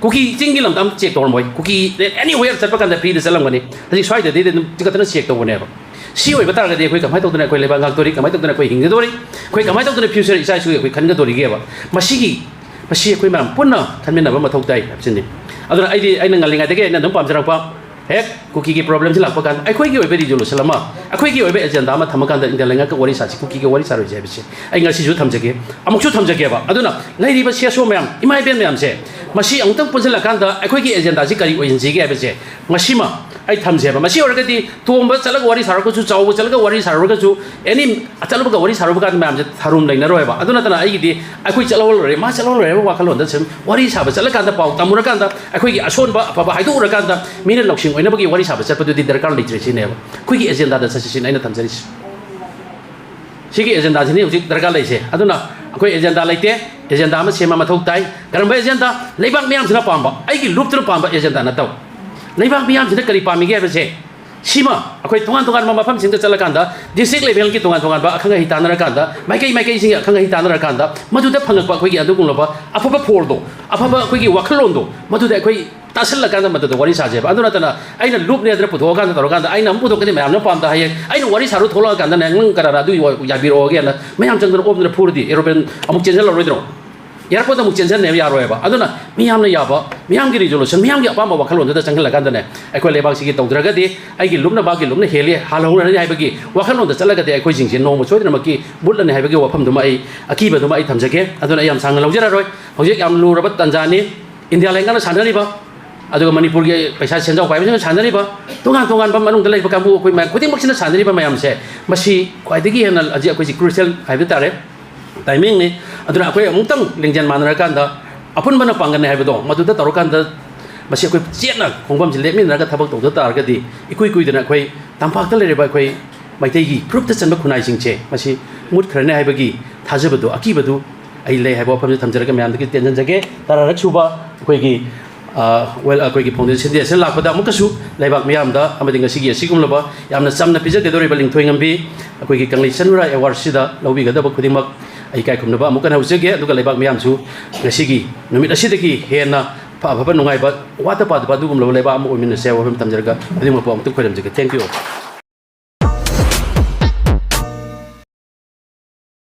ꯀꯨꯀꯤ ꯆꯤꯡꯒꯤ ꯂꯝꯗ ꯑꯝꯇ ꯆꯦꯛ ꯇꯧꯔꯝꯃꯣꯏ꯫ ꯀꯨꯀꯤ anywhere ꯆꯠꯄ ꯀꯥꯟꯗ ꯐ꯭ꯔꯤꯗ ꯆꯠꯂꯝꯒꯅꯤ꯫ ꯍꯧꯖꯤꯛ ꯁ꯭ꯋꯥꯏꯗꯗꯤ ꯑꯗꯨꯝ ꯇꯤꯀꯠꯇꯅ ꯆꯦꯛ ꯇꯧꯕꯅꯦꯕ꯫ ꯁꯤ ꯑꯣꯏꯕ ꯇꯥꯔꯒꯗꯤ ꯑꯩꯈꯣꯏ ꯀꯃꯥꯏꯅ ꯇꯧꯗꯅ ꯑꯩꯈꯣꯏ ꯂꯩꯕꯥꯛ ꯉꯥꯛꯇꯣꯔꯤ? ꯀꯃꯥꯏꯅ ꯇꯧꯗꯅ ꯑꯩꯈꯣꯏ ꯍꯤꯡꯒꯗꯣꯔꯤ? ꯑꯩꯈꯣꯏ ꯀꯃꯥꯏꯅ ꯇꯧꯗꯅ ꯐ꯭ꯌꯨꯆꯔ ꯏꯆꯥ ꯏꯁꯨꯒꯤ ꯑꯩꯈꯣꯏ ꯈꯟꯒꯗꯣꯔꯤꯒꯦꯕ? ꯃꯁꯤꯒꯤ, ꯃꯁꯤ ꯑꯩꯈꯣꯏ ꯃꯌꯥꯝ ꯄꯨꯟꯅ ꯈꯟꯃꯤꯟꯅꯕ ꯃꯊꯧ ꯇꯥꯏ ꯍꯥꯏꯕꯁꯤꯅꯤ꯫ ꯑꯗꯨꯅ ꯑꯩꯗꯤ, ꯑꯩꯅ ꯉꯜꯂꯤꯉꯩꯗꯒꯤ ꯑꯩꯅ ꯑꯗꯨꯝ ꯄꯥꯝꯖꯔꯛꯄ, ꯍꯦꯛ ꯀꯨꯀꯤꯒꯤ ꯄ꯭ꯔꯣꯕ꯭ꯂꯦꯝꯁꯤ ꯂꯥꯛꯄ ꯀꯥꯟꯗ ꯑꯩꯈꯣꯏꯒꯤ ꯑꯣꯏꯕ ꯔꯤꯖꯣꯂꯨꯁꯟ ꯑꯃ, ꯑꯩꯈꯣꯏꯒꯤ ꯑꯣꯏꯕ ꯑꯦꯖꯦꯟꯗꯥ ꯑꯃ ꯊꯝꯃꯀꯥꯟꯗ ꯏꯟꯗꯤꯌꯥ ꯂꯩꯉꯥꯛꯀ ꯋꯥꯔꯤ ꯁꯥꯁꯤ, ꯀꯨꯀꯤꯒ ꯋꯥꯔꯤ ꯁꯥꯔꯣꯏꯁꯤ ꯍꯥꯏꯕꯁꯤ ꯑꯩ ꯉꯁꯤꯁꯨ ꯊꯝꯖꯒꯦ, ꯑꯃꯨꯛꯁꯨ ꯊꯝꯖꯒꯦꯕ꯫ ꯑꯗꯨꯅ ꯂꯩꯔꯤꯕ ꯁꯤ ꯑꯦꯁ ꯑꯣ ꯃꯌꯥꯝ, ꯏꯃꯥ ꯏꯕꯦꯟ ꯃꯌꯥꯝꯁꯦ, ꯃꯁꯤ ꯑꯃꯨꯛꯇꯪ ꯄꯨꯟꯁꯤꯜꯂꯀꯥꯟꯗ ꯑꯩꯈꯣꯏꯒꯤ ꯑꯦꯖꯦꯟꯗꯥꯁꯤ ꯀꯔꯤ ꯑꯣꯏꯍꯟꯁꯤꯒꯦ ꯍꯥꯏꯕꯁꯦ ꯃꯁꯤꯃ ꯑꯩ ꯊꯝꯖꯦꯕ꯫ ꯃꯁꯤ ꯑꯣꯏꯔꯒꯗꯤ ꯇꯣꯝꯕ ꯆꯠꯂꯒ ꯋꯥꯔꯤ ꯁꯥꯔꯒꯁꯨ, ꯆꯥꯎꯕ ꯆꯠꯂꯒ ꯋꯥꯔꯤ ꯁꯥꯔꯨꯔꯒꯁꯨ, ꯑꯦꯅꯤ ꯆꯠꯂꯨꯕꯒ ꯋꯥꯔꯤ ꯁꯥꯔꯨꯕ ꯀꯥꯟꯗ ꯃꯌꯥꯝꯁꯦ ꯊꯥꯔꯨꯝ ꯂꯩꯅꯔꯣꯏꯕ꯫ ꯑꯗꯨ ꯅꯠꯇꯅ ꯑꯩꯒꯤꯗꯤ ꯑꯩꯈꯣꯏ ꯆꯠꯍꯧꯔ ꯂꯣꯏꯔꯦ, ꯃꯥ ꯆꯠꯍꯧꯔ ꯂꯣꯏꯔꯦ ꯍꯥꯏꯕ ꯋꯥꯈꯜꯂꯣꯟꯗ ꯁꯨꯝ ꯋꯥꯔꯤ ꯁꯥꯕ ꯆꯠꯂꯀꯥꯟꯗ, ꯄꯥꯎ ꯇꯝꯃꯨꯔꯀꯥꯟꯗ, ꯑꯩꯈꯣꯏꯒꯤ ꯑꯁꯣꯟꯕ ꯑꯐꯕ ꯍꯥꯏꯗꯣꯛꯎꯔꯀꯥꯟꯗ ꯃꯤꯅ ꯂꯧꯁꯤꯡ ꯑꯣꯏꯅꯕꯒꯤ ꯋꯥꯔꯤ ꯁꯥꯕ ꯆꯠꯄꯗꯨꯗꯤ ꯗꯔꯀꯥꯔ ꯂꯩꯇ꯭ꯔꯦ ꯁꯤꯅꯦꯕ꯫ ꯑꯩꯈꯣꯏꯒꯤ ꯑꯦꯖꯦꯟꯗꯥꯗ ꯆꯠꯁꯤ ꯁꯤꯅꯤ ꯑꯩꯅ ꯊꯝꯖꯔꯤꯁꯤ꯫ ꯁꯤꯒꯤ ꯑꯦꯖꯦꯟꯗꯥꯁꯤꯅꯤ ꯍꯧꯖꯤꯛ ꯗꯔꯀꯥꯔ ꯂꯩꯁꯦ꯫ ꯑꯗꯨꯅ ꯑꯩꯈꯣꯏ ꯑꯦꯖꯦꯟꯗꯥ ꯂꯩꯇꯦ, ꯑꯦꯖꯦꯟꯗꯥ ꯑꯃ ꯁꯦꯝꯕ ꯃꯊꯧ ꯇꯥꯏ꯫ ꯀꯔꯝꯕ ꯑꯦꯖꯦꯟꯗꯥ? ꯂꯩꯕꯥꯛ ꯃꯤꯌꯥꯝꯁꯤꯅ ꯄꯥꯝꯕ, ꯑꯩꯒꯤ ꯂꯨꯞꯇꯨꯅ ꯄꯥꯝꯕ ꯑꯦꯖꯦꯟꯗꯥ ꯅꯠꯇꯕ꯫ ꯂꯩꯕꯥꯛ ꯃꯤꯌꯥꯝꯁꯤꯅ ꯀꯔꯤ ꯄꯥꯝꯃꯤꯒꯦ ꯍꯥꯏꯕꯁꯦ, ꯁꯤꯃ ꯑꯩꯈꯣꯏ ꯇꯣꯉꯥꯟ ꯇꯣꯉꯥꯟꯕ ꯃꯐꯝꯁꯤꯡꯗ ꯆꯠꯂꯀꯥꯟꯗ, ꯗꯤꯁꯇ꯭ꯔꯤꯛ ꯂꯦꯚꯦꯜꯒꯤ ꯇꯣꯉꯥꯟ ꯇꯣꯉꯥꯟꯕ ꯑꯈꯪ ꯑꯍꯩ ꯇꯥꯟꯅꯔꯀꯥꯟꯗ, ꯃꯥꯏꯀꯩ ꯃꯥꯏꯀꯩꯁꯤꯡꯒꯤ ꯑꯈꯪ ꯑꯍꯩ ꯇꯥꯟꯅꯔꯀꯥꯟꯗ, ꯃꯗꯨꯗ ꯐꯪꯉꯛꯄ ꯑꯩꯈꯣꯏꯒꯤ ꯑꯗꯨꯒꯨꯝꯂꯕ ꯑꯐꯕ ꯐꯣꯜꯗꯣ, ꯑꯐꯕ ꯑꯩꯈꯣꯏꯒꯤ ꯋꯥꯈꯜꯂꯣꯟꯗꯣ, ꯃꯗꯨꯗ ꯑꯩꯈꯣꯏ ꯇꯥꯁꯤꯜꯂꯀꯥꯟꯗ ꯃꯗꯨꯗ ꯋꯥꯔꯤ ꯁꯥꯖꯦꯕ꯫ ꯑꯗꯨ ꯅꯠꯇꯅ ꯑꯩꯅ ꯂꯨꯞꯅꯦ ꯍꯥꯏꯗꯅ ꯄꯨꯊꯣꯛꯑꯀꯥꯟꯗ ꯇꯧꯔꯀꯥꯟꯗ ꯑꯩꯅ ꯑꯃꯨꯛ ꯄꯨꯊꯣꯛꯀꯅꯤ, ꯃꯌꯥꯝꯅ ꯄꯥꯝꯗ ꯍꯌꯦꯡ ꯑꯩꯅ ꯋꯥꯔꯤ ꯁꯥꯔꯨ ꯊꯣꯛꯂꯛꯑꯀꯥꯟꯗꯅꯦ, "ꯅꯪ ꯀꯅꯥꯅ ꯑꯗꯨ ꯌꯥꯕꯤꯔꯛꯑꯣꯒꯦꯅ?" ꯃꯌꯥꯝ ꯆꯪꯗꯅ ꯑꯣꯝꯗꯅ ꯐꯨꯔꯗꯤ ꯑꯦꯔꯣꯄ꯭ꯂꯦꯟ ꯑꯃꯨꯛ ꯆꯦꯟꯁꯤꯜꯂꯔꯣꯏꯗ꯭ꯔꯣ? ꯑꯦꯌꯥꯔꯄꯣꯔꯠꯇ ꯑꯃꯨꯛ ꯆꯦꯟꯁꯤꯟꯅꯦꯕ ꯌꯥꯔꯣꯏꯕ꯫ ꯑꯗꯨꯅ ꯃꯤꯌꯥꯝꯅ ꯌꯥꯕ, ꯃꯤꯌꯥꯝꯒꯤ ꯔꯤꯖꯣꯂꯨꯁꯟ, ꯃꯤꯌꯥꯝꯒꯤ ꯑꯄꯥꯝꯕ ꯋꯥꯈꯜꯂꯣꯟꯗꯨꯗ ꯆꯪꯁꯤꯜꯂꯀꯥꯟꯗꯅꯦ, ꯑꯩꯈꯣꯏ ꯂꯩꯕꯥꯛꯁꯤꯒꯤ ꯇꯧꯗ꯭ꯔꯒꯗꯤ ꯑꯩꯒꯤ ꯂꯨꯞꯅ ꯃꯥꯒꯤ ꯂꯨꯞꯅ ꯍꯦꯜꯂꯤ, ꯍꯥꯜꯍꯧꯔꯅꯤ ꯍꯥꯏꯕꯒꯤ ꯋꯥꯈꯜꯂꯣꯟꯗ ꯆꯠꯂꯒꯗꯤ ꯑꯩꯈꯣꯏꯁꯤꯡꯁꯦ ꯅꯣꯡꯃ ꯁꯣꯏꯗꯅꯃꯛꯀꯤ ꯃꯨꯠꯂꯅꯤ ꯍꯥꯏꯕꯒꯤ ꯋꯥꯐꯝꯗꯨꯃ ꯑꯩ, ꯑꯀꯤꯕꯗꯨꯃ ꯑꯩ ꯊꯝꯖꯒꯦ꯫ ꯑꯗꯨꯅ ꯑꯩ ꯌꯥꯝ ꯁꯥꯡꯅ ꯂꯧꯖꯔꯔꯣꯏ꯫ ꯍꯧꯖꯤꯛ ꯌꯥꯝ ꯂꯨꯔꯕ ꯇꯥꯟꯖꯥꯅꯤ꯫ ꯏꯟꯗꯤꯌꯥ ꯂꯩꯉꯥꯛꯅ ꯁꯥꯟꯅꯔꯤꯕ, ꯑꯗꯨꯒ ꯃꯅꯤꯄꯨꯔꯒꯤ ꯄꯩꯁꯥ ꯁꯦꯟꯖꯥꯎ ꯄꯥꯏꯕꯁꯤꯡꯅ ꯁꯥꯟꯅꯔꯤꯕ, ꯇꯣꯉꯥꯟ ꯇꯣꯉꯥꯟꯕ ꯃꯅꯨꯡꯗ ꯂꯩꯕ ꯀꯥꯡꯕꯨ ꯑꯩꯈꯣꯏ ꯃꯌꯥꯝ ꯈꯨꯗꯤꯡꯃꯛꯁꯤꯅ ꯁꯥꯟꯅꯔꯤꯕ ꯃꯌꯥꯝꯁꯦ, ꯃꯁꯤ ꯈ꯭ꯋꯥꯏꯗꯒꯤ ꯍꯦꯟꯅ ꯍꯧꯖꯤꯛ ꯑꯩꯈꯣꯏꯁꯤ ꯀ꯭ꯔꯨꯁꯤꯌꯦꯜ ꯍꯥꯏꯕ ꯇꯥꯔꯦ, ꯇꯥꯏꯃꯤꯡꯅꯤ꯫ ꯑꯗꯨꯅ ꯑꯩꯈꯣꯏ ꯑꯃꯨꯛꯇꯪ ꯂꯤꯡꯖꯦꯜ ꯃꯥꯟꯅꯔꯀꯥꯟꯗ, ꯑꯄꯨꯟꯕꯅ ꯄꯥꯡꯒꯜꯅꯤ ꯍꯥꯏꯕꯗꯣ, ꯃꯗꯨꯗ ꯇꯧꯔꯀꯥꯟꯗ ꯃꯁꯤ ꯑꯩꯈꯣꯏ ꯆꯦꯠꯅ ꯈꯣꯡꯐꯝꯁꯤ ꯂꯦꯞꯃꯤꯟꯅꯔꯒ ꯊꯕꯛ ꯇꯧꯗ ꯇꯥꯔꯒꯗꯤ, ꯏꯀꯨꯏ ꯀꯨꯏꯗꯅ ꯑꯩꯈꯣꯏ ꯇꯝꯄꯥꯛꯇ ꯂꯩꯔꯤꯕ ꯑꯩꯈꯣꯏ ꯃꯩꯇꯩꯒꯤ ꯐꯨꯔꯨꯞꯇ ꯆꯟꯕ ꯈꯨꯟꯅꯥꯏꯁꯤꯡꯁꯦ ꯃꯁꯤ ꯃꯨꯠꯈ꯭ꯔꯅꯤ ꯍꯥꯏꯕꯒꯤ ꯊꯥꯖꯕꯗꯣ, ꯑꯀꯤꯕꯗꯨ ꯑꯩ ꯂꯩ ꯍꯥꯏꯕ ꯋꯥꯐꯝꯁꯤ ꯊꯝꯖꯔꯒ ꯃꯌꯥꯝꯗꯒꯤ ꯇꯦꯟꯖꯟꯖꯒꯦ꯫ ꯇꯔꯥꯔꯛ ꯁꯨꯕ ꯑꯩꯈꯣꯏꯒꯤ, ꯑ, well, ꯑꯩꯈꯣꯏꯒꯤ foundation day ꯑꯁꯤꯗ ꯂꯥꯛꯄꯗ ꯑꯃꯨꯛꯀꯁꯨ ꯂꯩꯕꯥꯛ ꯃꯤꯌꯥꯝꯗ ꯑꯃꯗꯤ ꯉꯁꯤꯒꯤ ꯑꯁꯤꯒꯨꯝꯂꯕ ꯌꯥꯝꯅ ꯆꯝꯅ ꯄꯤꯖꯒꯗꯧꯔꯤꯕ ꯂꯤꯡꯊꯣꯏ ꯉꯝꯕꯤ ꯑꯩꯈꯣꯏꯒꯤ ꯀꯪꯂꯩ ꯁꯅꯨꯔꯥ ꯑꯦꯋꯥꯔꯗꯁꯤꯗ ꯂꯧꯕꯤꯒꯗꯕ ꯈꯨꯗꯤꯡꯃꯛ ꯑꯩ ꯏꯀꯥꯏ ꯈꯨꯝꯅꯕ ꯑꯃꯨꯛꯀ ꯍꯟꯅ ꯎꯠꯆꯒꯦ꯫ ꯑꯗꯨꯒ ꯂꯩꯕꯥꯛ ꯃꯤꯌꯥꯝꯁꯨ ꯉꯁꯤꯒꯤ ꯅꯨꯃꯤꯠ ꯑꯁꯤꯗꯒꯤ ꯍꯦꯟꯅ ꯐ-, ꯑꯐꯕ ꯅꯨꯡꯉꯥꯏꯕ, ꯋꯥꯠꯇ ꯄꯥꯗꯕ ꯑꯗꯨꯒꯨꯝꯂꯕ ꯂꯩꯕꯥꯛ ꯑꯃ ꯑꯣꯏꯃꯤꯟꯅꯁꯦ ꯍꯥꯏꯕ ꯋꯥꯐꯝ ꯊꯝꯖꯔꯒ ꯈꯨꯗꯤꯡꯃꯛꯄꯨ ꯑꯃꯨꯛꯇꯪ ꯈꯣꯏꯔꯝꯖꯒꯦ꯫ Thank you.